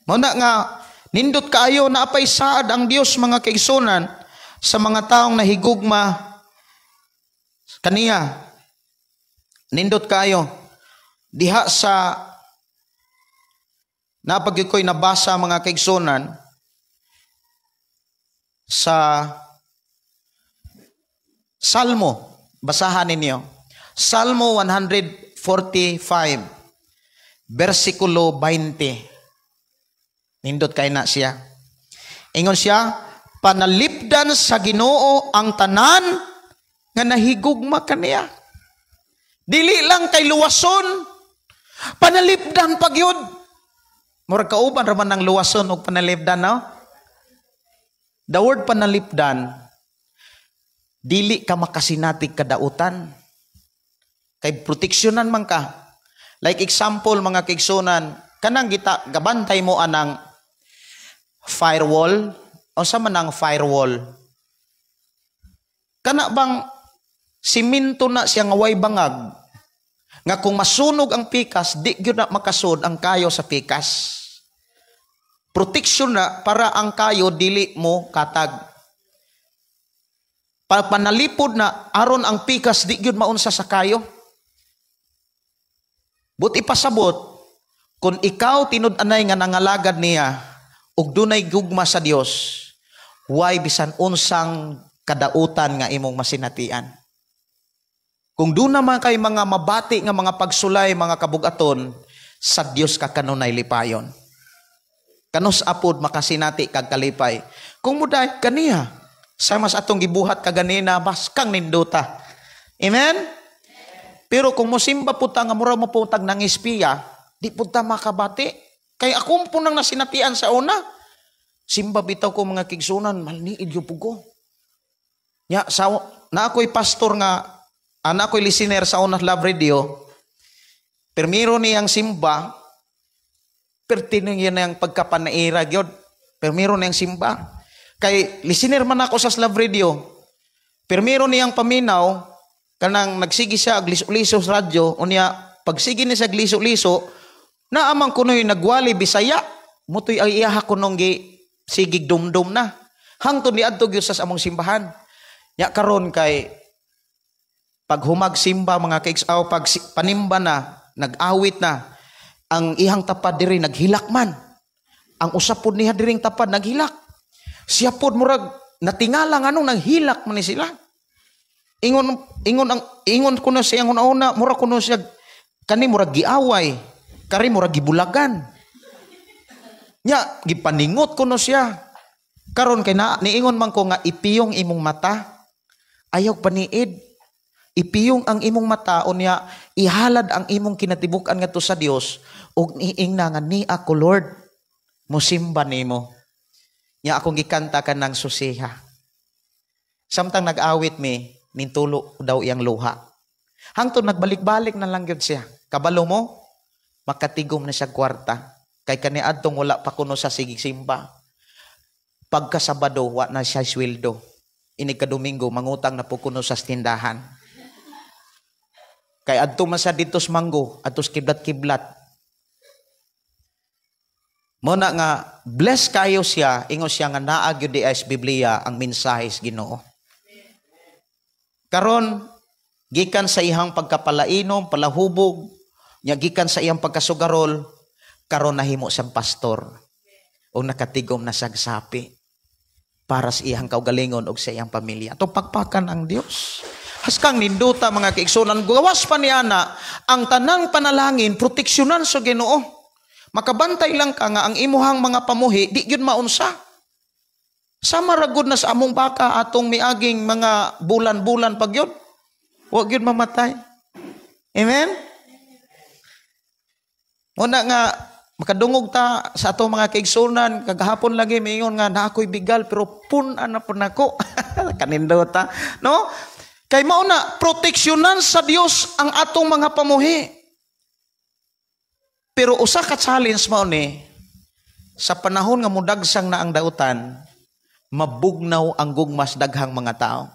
Mao na nga nindot kaayo na apay saad ang Dios, mga kaigsuonan, sa mga taong nahigugma kaniya. Nindot kaayo diha sa napag ko'y nabasa, mga kaigsuonan, sa Salmo. Basahan ninyo. Salmo 145, versikulo 20. Nindot kay na siya. Ingon siya, "Panalipdan sa Ginoo ang tanan nga nahigugma kaniya." Dili lang kay luwason, panalipdan pa gyud. Murag kauban ra man ang luwason og panalipdan, no? The word panalipdan, dili ka makasinatig kadautan. Kay proteksyonan man ka. Like example, mga kaigsuonan, kanang gita gabantay mo anang firewall, unsa man ang firewall? Kana bang siminto na siya nga way bangag, nga kung masunog ang pikas, di gyud na makasud ang kayo sa pikas. Protection na para ang kayo dili mo katag. Panalipod na aron ang pikas di gyud maunsa sa kayo. But ipasabot, kung ikaw tinud-anay nga nangalagad niya ug dunay gugma sa Dios, way bisan unsang kadautan nga imong masinatian. Kung doon naman kay mga mabati nga mga pagsulay, mga kabugaton, sa Dios ka kanunay lipayon. Kanus apod makasinati kag kalipay. Kung muday kaniya, sa mas atong gibuhat kaganina, mas kang nindota. Amen? Pero kung mosimba po ta nga mura mo po tag nangispiya, di po ta makabati. Kay akong po nang nasinatian sa una. Simba bitaw ko, mga kigsunan, malniid yung pugo. Nya, sa, na ako'y pastor nga, anak ko'y listener sa unang Love Radio, permiro niyang simba, pertining yan ang pagkapanaira gyud. Permiro niyang simba. Kay listener man ako sa Love Radio, permiro niyang paminaw, kanang nagsigi siya gliso-liso sa radyo, unya pagsigi niya sa gliso-liso, naamang kuno'y nagwali Bisaya, mutoy ay iyaha kunong gi sigig dumdum na. Hangtod ni adto gyud sa among simbahan. Nya karon kay pag humag simba, mga kaiks-aw, pag panimba na, nag-awit na, ang ihang tapad diri naghilak man. Ang usap pod niya diring tapad naghilak. Siya pod murag natingala nganong naghilak man ni sila. Ingon ingon ang ingon kuno siya una murag kuno siya kani murag giaway, kari murag gibulagan. Nya gipaningot kuno siya. Karon kay na niingon man ko nga ipiyong imong mata, ayaw paniid. Ipiyong ang imong mata unya ihalad ang imong kinatibuk-an ngadto sa Dios ug niingna nga ni ako, Lord, mosimba nimo. Nya akong gikanta kanang susiha. Samtang nag-awit mi, nintulo daw iyang luha. Hangtod nagbalik-balik na lang gyud siya. Kabalo mo, Makatigom na siya kwarta. Kay kaniadtong wala pa kuno sa sigig simba. Pagka Sabado, wa na siya sweldo. Inig ka Domingo, mangutang na po kuno sa tindahan. Kay adto man sa dito sa Manggo, adto sa kiblat-kiblat. Muna nga, bless kayo siya, ingon siya nga naa gyud di ay sa Biblia ang mensahe sa Ginoo. Karon gikan sa iyang pagkapalainom, palahubog, nya gikan sa iyang pagkasugarol, karon nahimo siyang pastor o nakatigom na siyang sapi para sa iyang kaugalingon og sa iyang pamilya. Ato pagpakan ang Dios. Haskang ninduta mga kaigsunan, gawas pa ni ana ang tanang panalangin proteksyonan sa Ginoo. Makabantay lang ka nga ang imuhang mga pamuhi di gyud maunsa. Sama ra gud na sa among baka atong miaging mga bulan-bulan pag yun. Wa gyud mamatay. Amen? Muna nga makadungog ta sa atong mga kaigsunan kagahapon lagi miingon nga naa ko'y bigal pero pun-an na pud nako. Kanindota, no? Kay mao na proteksyonan sa Dios ang atong mga pamuhi. Pero usa ka challenge mao ni sa panahon nga mudagsang na ang dautan, mabugnaw ang gugmas daghang mga tao.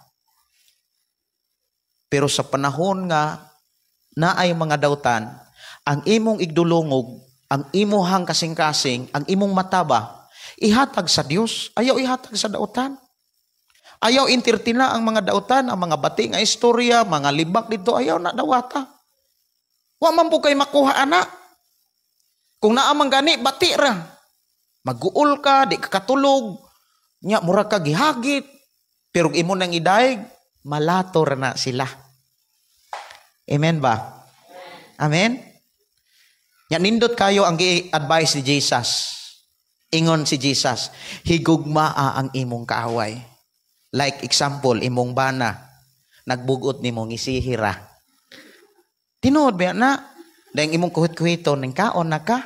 Pero sa panahon nga naay mga dautan, ang imong igdulungog, ang imuhang kasing-kasing, ang imong mataba, ihatag sa Dios, ayaw ihatag sa dautan. Ayaw entertaina ang mga dautan, ang mga bati nga istorya, mga libak dito, ayaw na dawata. Wa man po kay makuha ana. Kung naa man gani, bati ra. Maguol ka, di ka katulog, nya mura ka gihagit, pero imo nang idayeg, malato ra na sila. Amen ba? Amen? Nya nindot kayo ang gi-advise ni Jesus. Ingon si Jesus, higugmaa ang imong kaaway. Like example, imong bana, nagbugot nimo ngisihira. Tinuod ba na? Dahil imong kuhit-kuhiton, ning kaon na ka.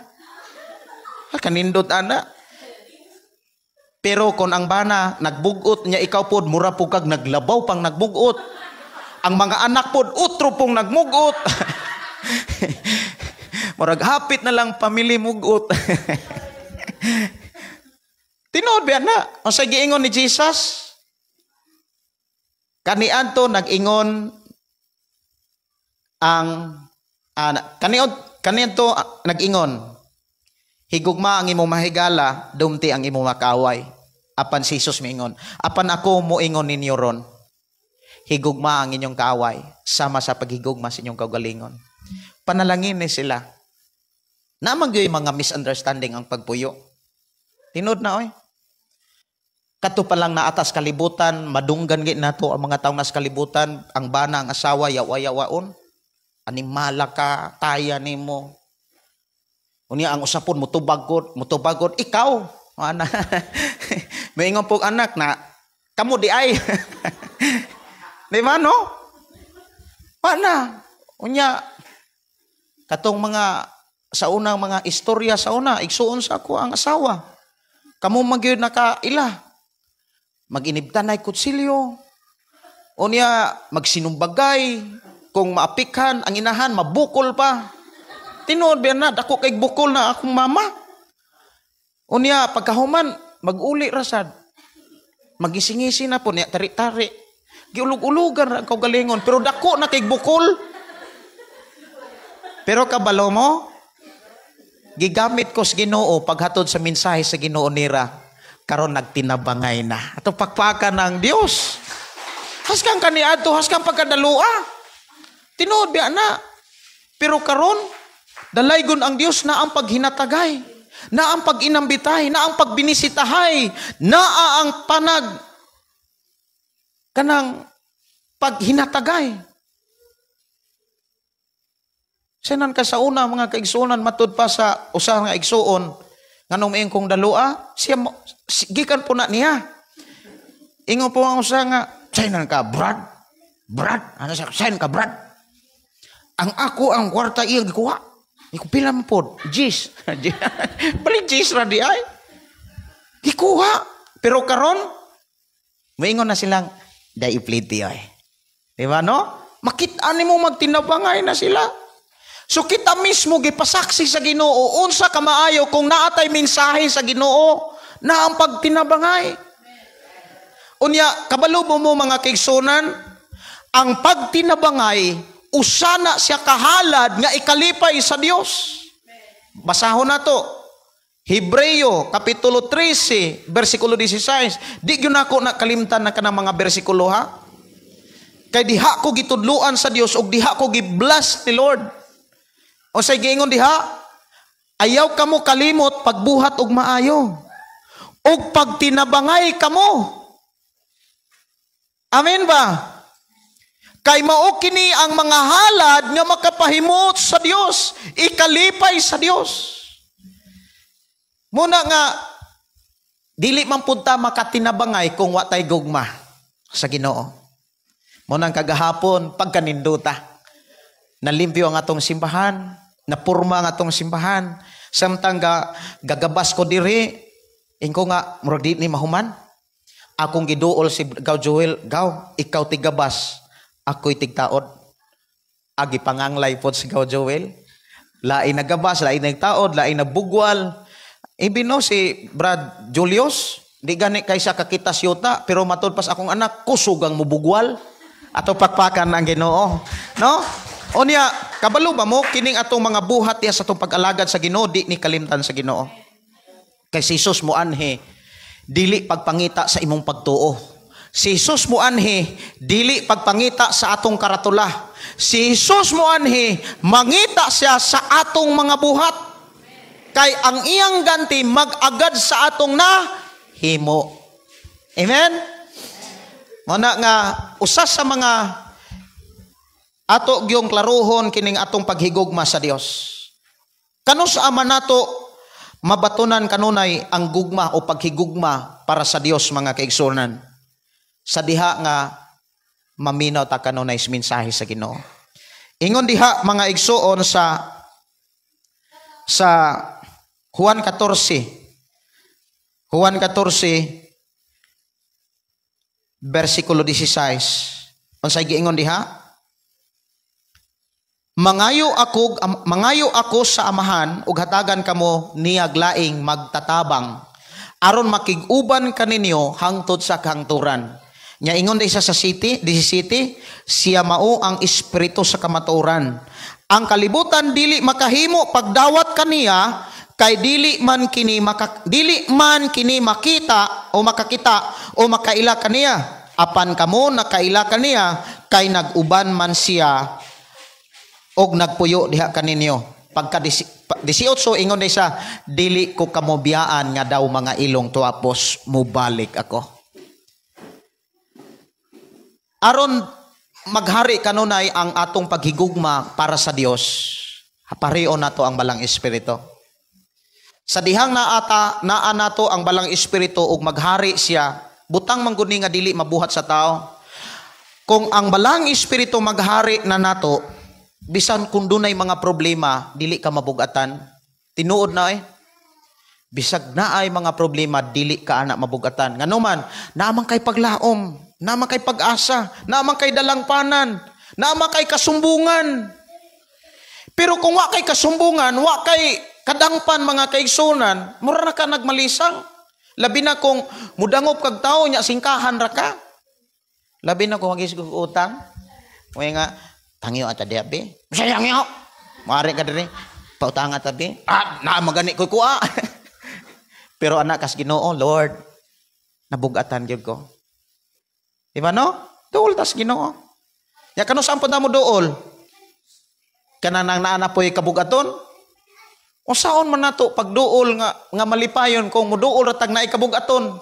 Ha, kanindot ana. Pero kung ang bana nagbugot niya ikaw pod, mura po kag naglabaw pang nagbugot. Ang mga anak pod, utro pong nagmugot. Murag hapit na lang pamilya mugot. Tinuod ba na? Ang giingon ni Jesus? Kaniadto nag-ingon ang kaniadto nag-ingon, higugma ang imong mahigala, dumti ang imong makaaway. Apan si Jesus miingon, apan ako moingon ninyo ron, higugma ang inyong kaaway sama sa paghigugma sa inyong kaugalingon. Panalangin ni sila. Naman gyud mga misunderstanding ang pagpuyo. Tinuod na oy. Kato pa lang naatas kalibutan, madunggan gid nato ang mga tawo nas kalibutan, ang bana, ang asawa, yawa-yawaon. Animala ka, taya nimo. Unya ang usapon mutubagod, mutubagod ikaw. Ana. Maingon pog anak na kamo di ay. Di ba no? Ana. Unya katong mga sa unang mga istorya sa una, igsuon sa ako ang asawa. Kamo magyud nakaila. Maginibtanay kutsilyo. Unya magsinumbagay, kung maapikhan ang inahan mabukol pa. Tinuod ba na dako kay bukol na akong mama. Unya pagkahuman maguli ra sad. Magisingisi na po niya tari-tari. Giulog-ulugan ra ang kaugalingon pero dako na kay bukol. Pero kabalo mo, gigamit ko sa Ginoo paghatod sa mensahe sa Ginoo nira. Karon nagtinabangay na. Ato pakpakan ang Dios. Haskang kaniadto, haskang pagkadalua. Tinuod biya na. Pero karon dalaygon ang Dios na ang paghinatagay, na ang pag-inambitay, na ang pagbinisitahay, naa ang panag kanang paghinatagay. Senan ka sa una mga kaigsuonan matud pa sa usa nga igsuon nganong miing kong dalua siya gikan po na niya. Ingon po ang usa nga senan ka Brad, Brad, ano siya sen ka Brad. Ang ako ang kwarta iyang gikuha. Iko pila man pod? Jis. Bali jis ra di ay. Gikuha. Pero karon moingon na silang dai ipliti ay. Di ba no? Makit-an nimo magtinabangay na sila. So kita mismo gipasaksi sa Ginoo unsa ka maayo kung naatay mensahe sa Ginoo na ang pagtinabangay. Unya kabalo mo mga kaigsunan, ang pagtinabangay usa na siya kahalad nga ikalipay sa Dios. Basahon nato. Hebreo kapitulo 13 bersikulo 16. Di gyud nako na kalimtan na kanang mga bersikulo ha. Kay diha ko gitudluan sa Dios ug diha ko gi-bless ni Lord. Unsay giingon diha? Ayaw kamo kalimot pagbuhat og maayo ug pagtinabangay kamo. Amen ba? Kay mao kini ang mga halad nga makapahimot sa Dios, ikalipay sa Dios. Muna nga dili man pud ta makatinabangay kung wa tay gugma sa Ginoo. Muna ang kagahapon pagkaninduta. Nalimpyo ang atong simbahan, napurma ang atong simbahan. Samtang gagabas ko diri, ingko nga murag di ni mahuman. Akong giduol si Gaw Joel, Gaw, ikaw tigabas, ako'y tigtaod. Agi panganglay pod si Gaw Joel. Lain nagabas, lain nagtaod, lain nagbugwal. Ibino si Brad Julius, di gani kaysa kakita siyuta, pero matud pas akong anak, kusugang mubugwal. Ato pakpakan ang Ginoo. No? O niya, kabalo ba mo, kining atong mga buhat niya sa atong pag-alagad sa Ginoo, di ni kalimtan sa Ginoo. Kay si Jesus moanhi, dili pagpangita sa imong pagtuo. Si Jesus moanhi, dili pagpangita sa atong karatula. Si Jesus moanhi, mangita siya sa atong mga buhat. Kay ang iyang ganti mag-agad sa atong nahimo. Amen? Muna nga, usa sa mga ato gyung klaruhon kining atong paghigugma sa Dios. Kanus ama nato mabatunan kanunay ang gugma o paghigugma para sa Dios mga kaigsuonan. Sa diha nga maminaw ta kanunay sa mensahe sa Ginoo. Ingon diha mga igsuon sa Juan 14. Juan 14 bersikulo 16. Unsay giingon diha? Mangayo ako sa amahan ug hatagan kamo niyag laing magtatabang aron makig-uban kaninyo hangtod sa kahangturan. Nya ingon di sa city, 17, siya mao ang espiritu sa kamatuoran. Ang kalibutan dili makahimo pagdawat kaniya kay dili man kini makita o makakita o makaila kaniya. Apan kamo nakaila kaniya kay nag-uban man siya og nagpuyo diha kaninyo. Pagka 18 ingon di sa dili ko kamo biyaan nga daw mga ilong tuapos mubalik ako. Aron maghari kanunay ang atong paghigugma para sa Dios, pareho nato ang balang espiritu. Sa dihang naa nato ang balang espiritu ug maghari siya, butang man gud ni nga dili mabuhat sa tao. Kung ang balang espiritu maghari na nato, bisan kung dunay mga problema, dili ka mabugatan. Tinuod na eh. Bisag naay mga problema, dili ka ana mabugatan. Nganuman, naamang kay paglaom, naamang kay pag-asa, naamang kay dalangpanan, naamang kay kasumbungan. Pero kung wa kay kasumbungan, wa kay kadangpan mga kaigsunan, mura na ka nagmalisang. Labi na kung mudangop kag tao nya singkahan ra ka. Labi na kung magisgo utang. May nga tangyo ata diha be. Sayang yo. Mari ka diri. Pautang ata be. Ah, naa magani ko kuha. Pero anak kas Ginoo, Lord, nabugatan gyud ko. Di ba no? Duol tas Ginoo. Ya kanu saan po na mo duol? Kanang naa na po'y kabugaton? O saon man nato pagduol nga malipayon kung muduol ra tag naay kabugaton?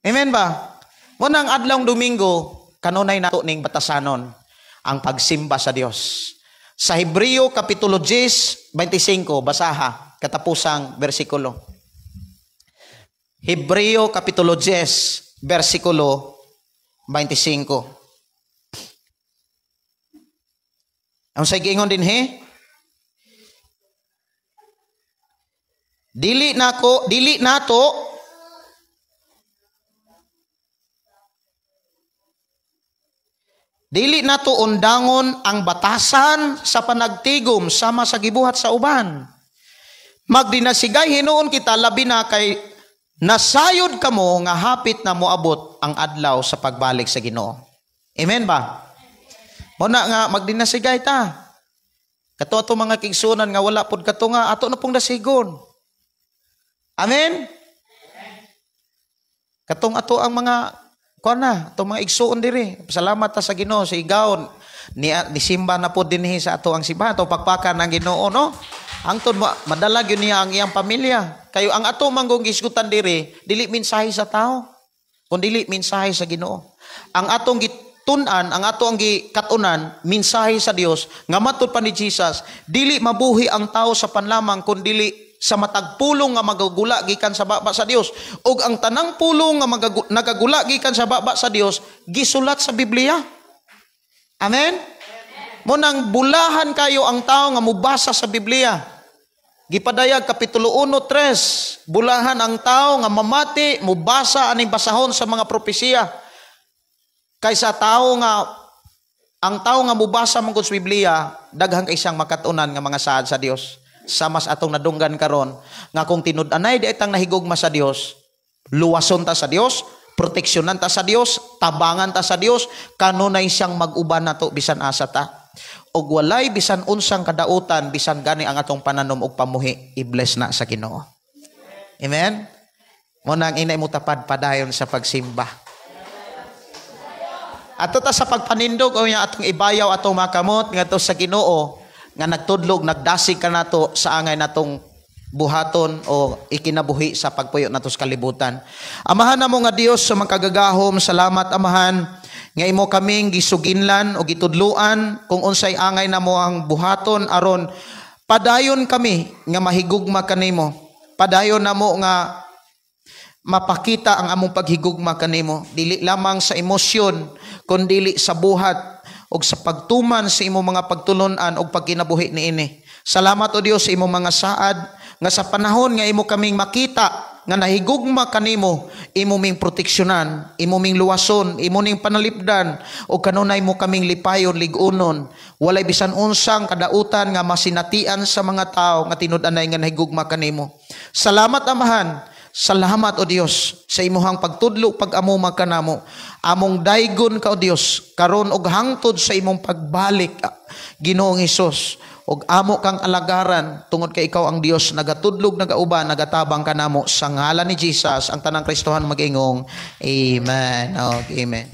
Amen ba? Mo nang adlawng Domingo, kanunay nato ning batasanon ang pagsimba sa Dios. Sa Hebreo kapitulo 10:25, basaha katapusang bersikulo. Hebreo kapitulo 10 bersikulo 25. Ang say giingon dinhi? Dili nato Dili nato undangon ang batasan sa panagtigom sama sa gibuhat sa uban. Magdinasigay hinuon kita labi na kay nasayod kamo nga hapit na moabot ang adlaw sa pagbalik sa Ginoo. Amen ba? Muna nga magdinasigay ta. Kato ato mga kigsunan nga wala pod kato nga ato na pong dasigon. Amen? Katong ato ang mga kuan na, atong mga igsuon diri. Salamat ta sa Ginoo sa igaon ni simba na pod dinhi sa ato ang simbahan, ato pakpakan ang Ginoo, no? Angtod madala gyud niya ang iyang pamilya. Kayo ang ato manggong gisgutan diri, dili mensahe sa tao, kun dili mensahe sa Ginoo. Ang atong gitun-an, ang ato ang gikat-unan, mensahe sa Dios nga matud pa ni Jesus, dili mabuhi ang tao sa panlamang kun dili sa matag pulong nga magagula gikan sa baba sa Dios. Ug ang tanang pulong nga nagagula gikan sa baba sa Dios gisulat sa Biblia. Amen? Munang bulahan kayo ang tao nga mubasa sa Biblia. Gipadayag Kapitulo 1:3, bulahan ang tao nga mamati, mubasa aning basahon sa mga propesiya. Kaysa tao nga ang tao nga mubasa man sa Biblia, daghang kay siyang makatunan nga mga saad sa Dios. Sa mas atong nadunggan karon nga kung tinud-anay di itang nahigugma sa Dios, luwason ta sa Dios, proteksyonan ta sa Dios, tabangan ta sa Dios, kanunay siyang mag-uban nato bisan asa ta. Og walay bisan unsang kadautan, bisan gani ang atong pananom og pamuhi, i-bless na sa Ginoo. Amen? Mo nang inay mo tapad padayon sa pagsimba. Ato ta sa pagpanindog o atong ibayaw atong makamot ngadto sa Ginoo nga nagtudlog, nagdasig ka nato sa angay natong buhaton o ikinabuhi sa pagpuyo nato sa kalibutan. Amahan namo nga Dios sa makagagahom, salamat Amahan nga imo kaming gisuginlan o gitudluan kung unsay angay namo ang buhaton aron padayon kami nga mahigugma kanimo. Padayon namo nga mapakita ang among paghigugma kanimo, dili lamang sa emosyon kundili sa buhat og sa pagtuman sa imong mga pagtulun-an og pagkinabuhi niini. Salamat o Dios sa imong mga saad nga sa panahon nga imo kaming makita nga nahigugma kanimo, imo ming proteksyonan, imo ming luwason, imo ning panalipdan, o kanunay mo kaming lipayon, lig-unon. Walay bisan unsang kadautan nga masinatian sa mga tao nga tinud-anay nga nahigugma kanimo. Salamat Amahan. Salamat o Dios sa imuhang pagtudlo pag-amuma kanamo. Among daygon ka o Dios karon og hangtod sa imong pagbalik, Ginoong Hesus, og amo kang alagaran tungod kay ikaw ang Dios nagatudlog, nagauban, nagatabang kanamo. Sa ngalan ni Jesus ang tanang Kristohan mag-ingong amen. Og amen.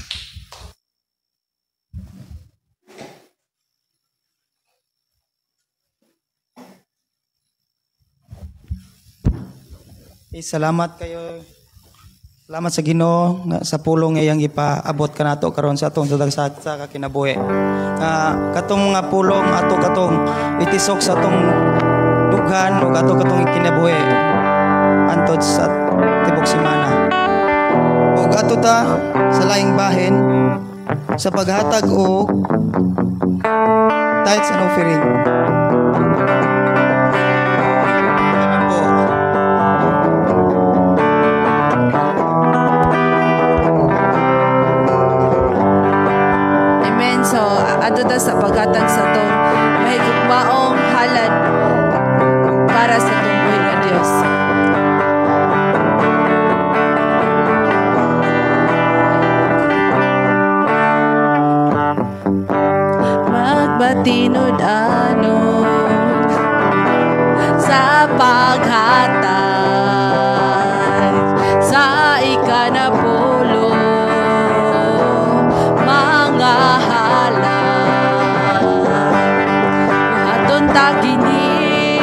Salamat kayo. Salamat sa Ginoo sa pulong nga iyang ipaabot kanato karon sa atong sa kinabuhi. Katong mga pulong ato katong itisok sa atong dughan ug ato katong kinabuhi antod sa tibok semana. Ug ato ta sa laing bahin sa paghatag og tithes and offering. So, ato ta sa paghatag sa atong mahigugmaong halad para sa atong buhi nga Dios. Magpatinud-anod sa paghatag sa ikanapulo mga halad. Buhaton ta kini,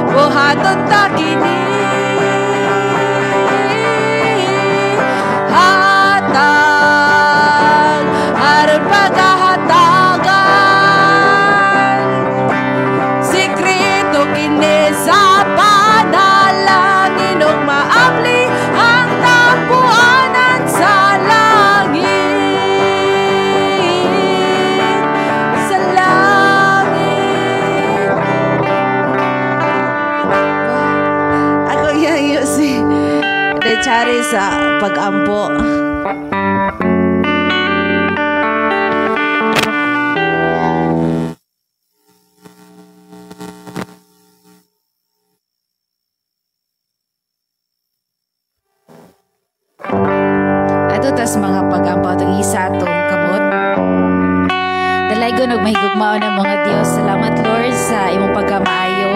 buhaton ta kini, hatag aron pagahatagan. Sikreto kini sa panalangin ug maabli ang tampuanan sa langit, sa langit. Ako yayo si Dechari sa pag-ampo. Adto tas mga pag-ampo atong isa atong kamot. Dalaygon og mahigugmaon ng mga Dios. Salamat, Lord, sa imong pagkamaayo.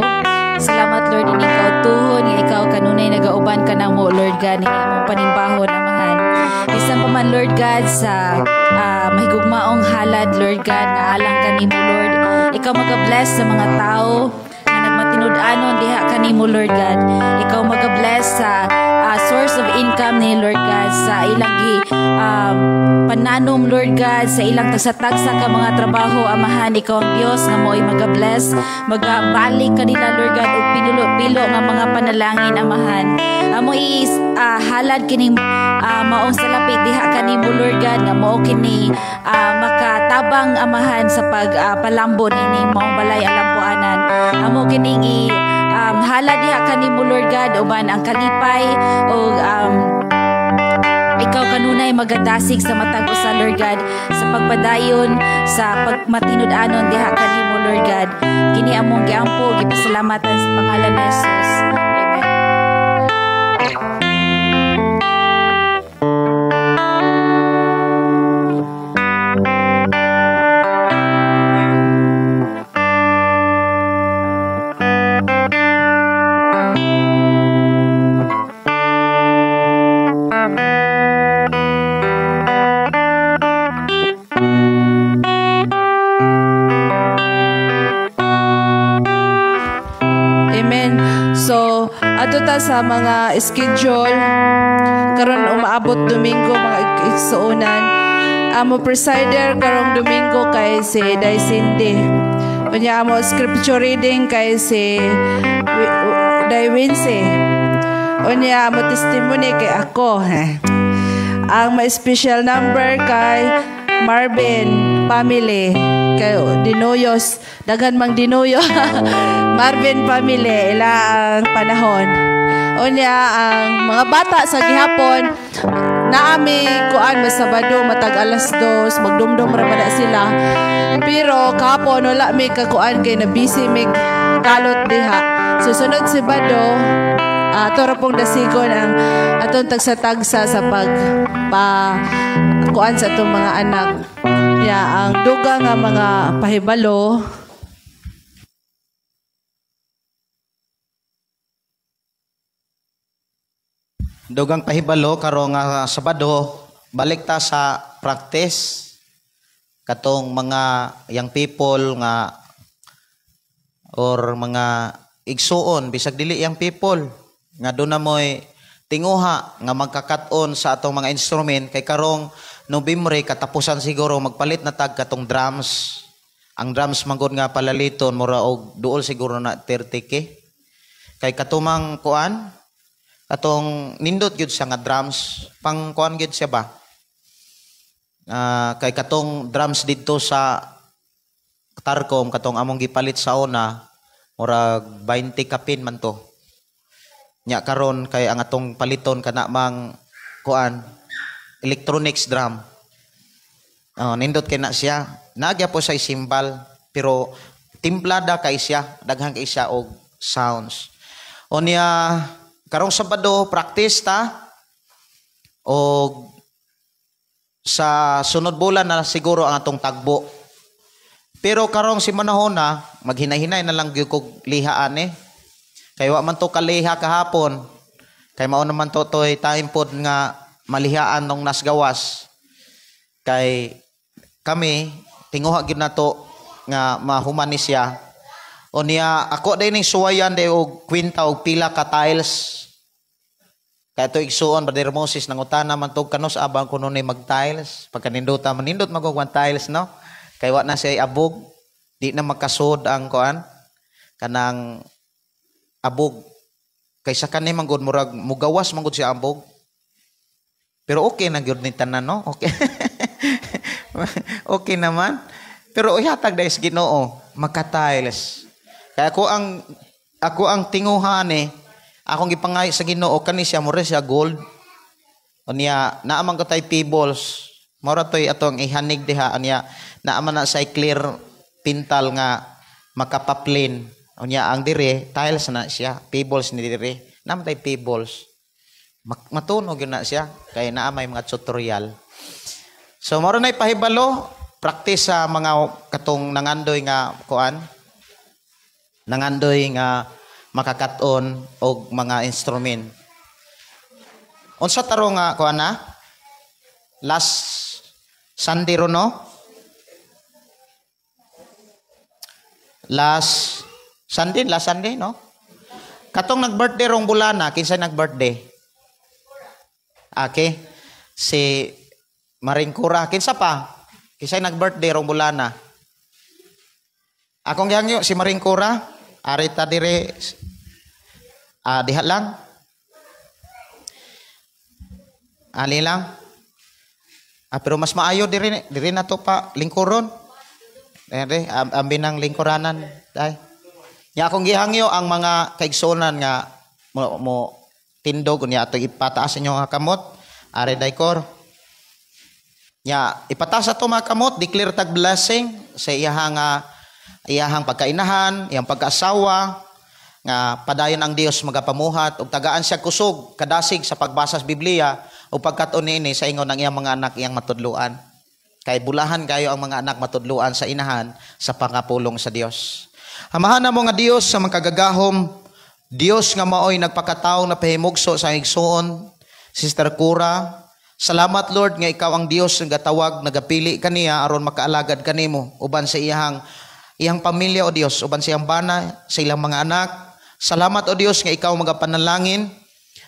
Salamat, Lord, ining kautuhon nga ikaw kanunay nagauban kanamo, Lord God, ning imong panimbahon, Amahan. Bisan pa man, Lord God, sa mahigugmaong halad, Lord God, nga alang kanimo, Lord. Ikaw maga-bless sa mga tao nga nagmatinud-anon diha kanimo, Lord God. Ikaw maga-bless sa source of income ni Lord God, sa ilang pananom, Lord God, sa ilang tagsa-tagsa ka mga trabaho, Amahan. Ikaw ang Dios nga mo'y maga-bless, magabalik kanila, Lord God, og pinulo-pilo nga mga panalangin, Amahan. Amo halad kining maong salapit diha kanimo, Lord God, nga mao kini makatabang, Amahan, sa pagpalambo nining maong balay alampuanan. Amo kining halad diha kanimo, Lord God, uban ang kalipay og ikaw kanunay magadasig sa matag usa, Lord God, sa pagpadayon sa pagmatinud-anon diha kanimo, Lord God. Kini among giampo, gipasalamatan sa pangalan ni Jesus. Amen. So, adto ta sa mga schedule karon umaabot Domingo, mga igsuonan. Amo presider karong Domingo kay si Day Cindy. Unya amo scripture reading kay si Day Wincy. Unya amo testimony kay ako. Ang may special number kay Marvin family, kay Dinoyos, daghan mang Dinoyo. Marvin family, ila ang panahon. Unya ang mga bata sa gihapon naami kuan Sabado matag 2:00, magdumdum ra man sila. Pero kahapon wala mi kakuan kay na busy mig kalot diha. Susunod Sabado, ato ra pong dasigon ang atong tagsa-tagsa sa pag pa kuan sa atong mga anak. Ya, ang duga nga mga pahibalo. Dugang pahibalo karong Sabado, balik ta sa practice katong mga young people nga or mga igsuon bisag dili young people nga doon na mo'y tinguha nga magkakat-on sa atong mga instrument kay karong Nobyembre katapusan siguro magpalit na tag katong drums. Ang drums manggod nga palaliton mura og duol siguro na 30K. Kay katumang kuan katong nindot gyud siya nga drums, pang kuan gyud siya ba? Kay katong drums didto sa Tarcom katong among gipalit sa una murag 20 kapin man to. Nya karon kay ang atong paliton kana mang kuan electronics drum. Nindot kay na siya. Nagya po sa cymbal pero timplada kay siya, daghan kay siya og sounds. Unya karong Sabado practice ta og sa sunod bulan na siguro ang atong tagbo. Pero karong si manahona maghinahinay na lang gyud kog liha ani. Kay wa man to kaliha kahapon. Kay mao naman to toy time pod nga malihaan nung nasgawas. Kay kami tinguha gyud nato nga mahuman ni siya. O niya ako day ning suwayan day og kwinta og pila ka tiles. Kay to igsuon Brother Moses nangutana man tog kanus abang kuno ni mag tiles. Pagkanindota manindot magog one tiles, no. Kay wa na siya abog, di na makasud ang kuan kanang abog. Kay sa kani man gud murag mugawas man gud siya abog. Pero okay na gyud ni tanan, no? Okay. Okay naman. Pero ihatag dahil sa Ginoo maka-tiles. Kaya ako ang tinguhan eh. Akong gipangayo sa Ginoo kani siya mo siya gold. Unya naaman ko tay pebbles. Mora toy atong ihanig diha unya naaman na sa clear pintal nga makapaplin. Unya ang dire tiles na siya, pebbles ni dire. Naaman tay pebbles. Matunog yun na siya kay naa may mga tutorial. So mao na pahibalo, practice sa mga katong nangandoy nga kuan, nangandoy nga makakat-on og mga instrument. Unsa taro nga kuan na? Last Sunday ro, no? Last Sunday, no? Katong nag-birthday rong bulana, kinsa nag-birthday? Okay. Si Maring Cura, kinsa pa? Kinsa nag-birthday rong bulana? Akong gihangyo si Maring Cura, arita dire, diha lang. Ali lang. Pero mas maayo dire, dire na to pa lingkuron. Dire, ambi ng lingkuranan dai. Nya akong gihangyo ang mga kaigsuonan nga mo tindog unya ato ipataas inyo nga kamot, are daykor. Nya ipataas ato mga kamot, declare tag blessing sa iyahang iyahang pagkainahan, iyang pagkaasawa, nga padayon ang Dios magapamuhat ug tagaan siya kusog kadasig sa pagbasa sa Biblia ug pagkat-on niini sa ingon ang iyang mga anak iyang matudloan. Kay bulahan kayo ang mga anak matudloan sa inahan sa pangapulong sa Dios. Amahan namo nga Dios sa makagagahom, Dios nga maoy nagpakatawo na pahimugso sa igsoon, Sister Cura. Salamat Lord nga ikaw ang Dios nga gatawag, nagapili kaniya aron makaalagad kanimo uban sa iyang pamilya o Dios, uban sa iyang bana, sa ilang mga anak. Salamat o Dios nga ikaw magapanalangin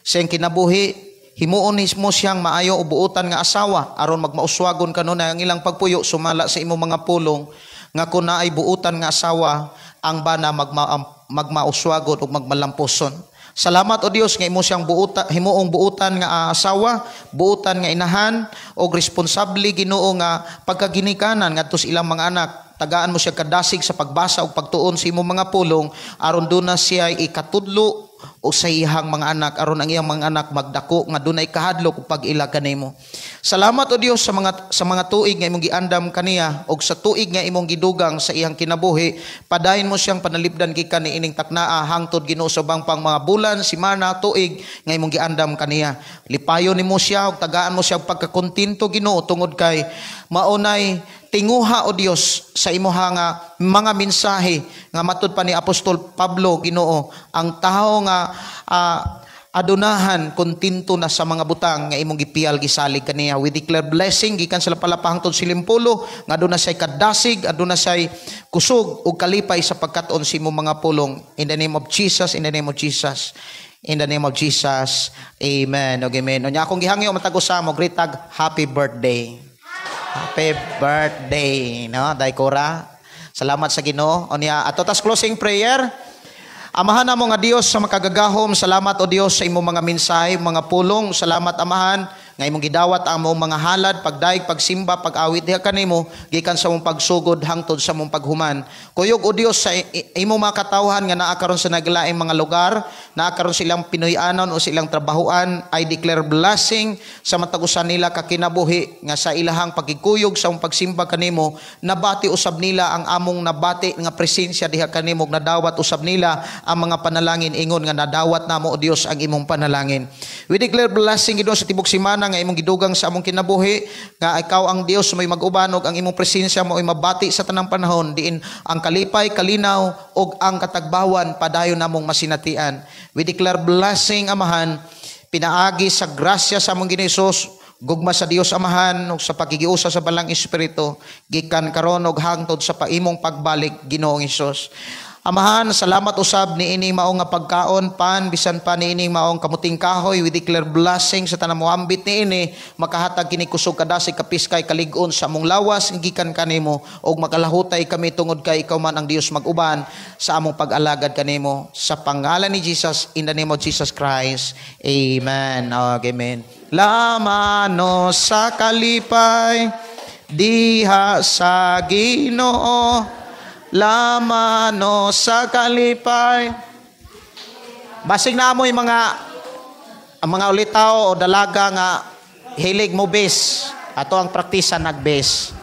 sa iyang kinabuhi. Himuon mo siyang maayo o buutan nga asawa aron magmauswagon kanunay ang ilang pagpuyo sumala sa imong mga pulong nga kun naay buutan nga asawa ang bana magmauswagon ug magmalampuson. Salamat o Dios nga imo siyang buuta, himuong buutan nga asawa, buutan nga inahan og responsable Ginoo nga pagkaginikanan ngadto sa ilang mga anak. Tagaan mo siya kadasig sa pagbasa ug pagtuon sa imong mga pulong aron duna siya ikatudlo o sa iyang mga anak aron ang iyang mga anak magdako nga dunay kahadlok ug pag-ila kanimo. Salamat o Dios sa mga tuig nga imong giandam kaniya og sa tuig nga imong gidugang sa iyang kinabuhi. Padayon mo siyang panalipdan gikan niining taknaa hangtod Ginoo sa ubang pang mga bulan, semana, tuig nga imong giandam kaniya. Lipayon nimo siya ug tagaan mo siya og pagkakontento Ginoo tungod kay maunay tinguha o Dios sa imuha nga mga mensahe nga matud pa ni Apostol Pablo Ginoo ang tawo nga adunahan kontento na sa mga butang nga imong gipiyal gisalig kaniya. We declare blessing gikan sa Lapalapa hangtod Silimpulo nga aduna siya kadasig, aduna siya kusog ug kalipay sa pagkat-on sa imong mga pulong. In the name of Jesus, in the name of Jesus, in the name of Jesus, amen. Og amen. Unya akong gihangyo matag usa mo greet tag happy birthday. Happy birthday, no? Day Cora. Salamat sa Ginoo. Unya ato tas closing prayer. Amahan namo nga Dios sa makagagahom, salamat o Dios sa imong mga mensahe, mga pulong. Salamat Amahan nga imong gidawat ang among mga halad, pagdaig, pagsimba, pag-awit diha kanimo gikan sa mong pagsugod hangtod sa mong paghuman. Kuyog o Dios sa imong mga katawhan nga naa karon sa naglaing mga lugar, naa karon silang Pinoy-anon o silang trabahuan, I declare blessing sa matag usa nila kakinabuhi nga sa ilahang pagkikuyog sa mong pagsimba kanimo, nabati usab nila ang among nabati nga presensya diha kanimo, nadawat usab nila ang mga panalangin ingon nga nadawat namo o Dios ang imong panalangin. We declare blessing Ginoo sa tibok semana nga imong gidugang sa among kinabuhi nga ikaw ang Dios may mag-uban og ang imong presensya mo ay mabati sa tanang panahon diin ang kalipay, kalinaw ug ang katagbawan padayon namong masinatian. We declare blessing Amahan pinaagi sa grasya sa among Ginoo Hesus, gugma sa Dios Amahan ug sa pakigiusa sa Balang Espiritu gikan karon ug hangtod sa paimong pagbalik Ginoong Hesus. Amahan, salamat usab niini maong nga pagkaon pan bisan pa niini maong kamuting kahoy. We declare blessing sa tanang moambit niini, makahatag kini kusog kadasig kapiskay kalig-on sa among lawas gikan kanimo ug makalahutay kami tungod kay ikaw man ang Dios mag-uban sa among pag-alagad kanimo sa pangalan ni Jesus, in the name of Jesus Christ. Amen. Amen. Lamano sa kalipay diha sa Ginoo, lamano sa kalipay. Basig na amoy ang mga ulitaw o dalaga nga hilig mo base. Ato ang praktisa nagbase.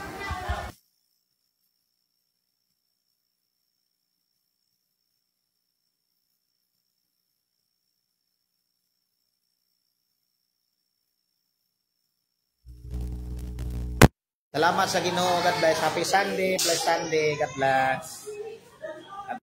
Salamat sa Ginoo. God bless. Happy Sunday. Bless Sunday. God bless.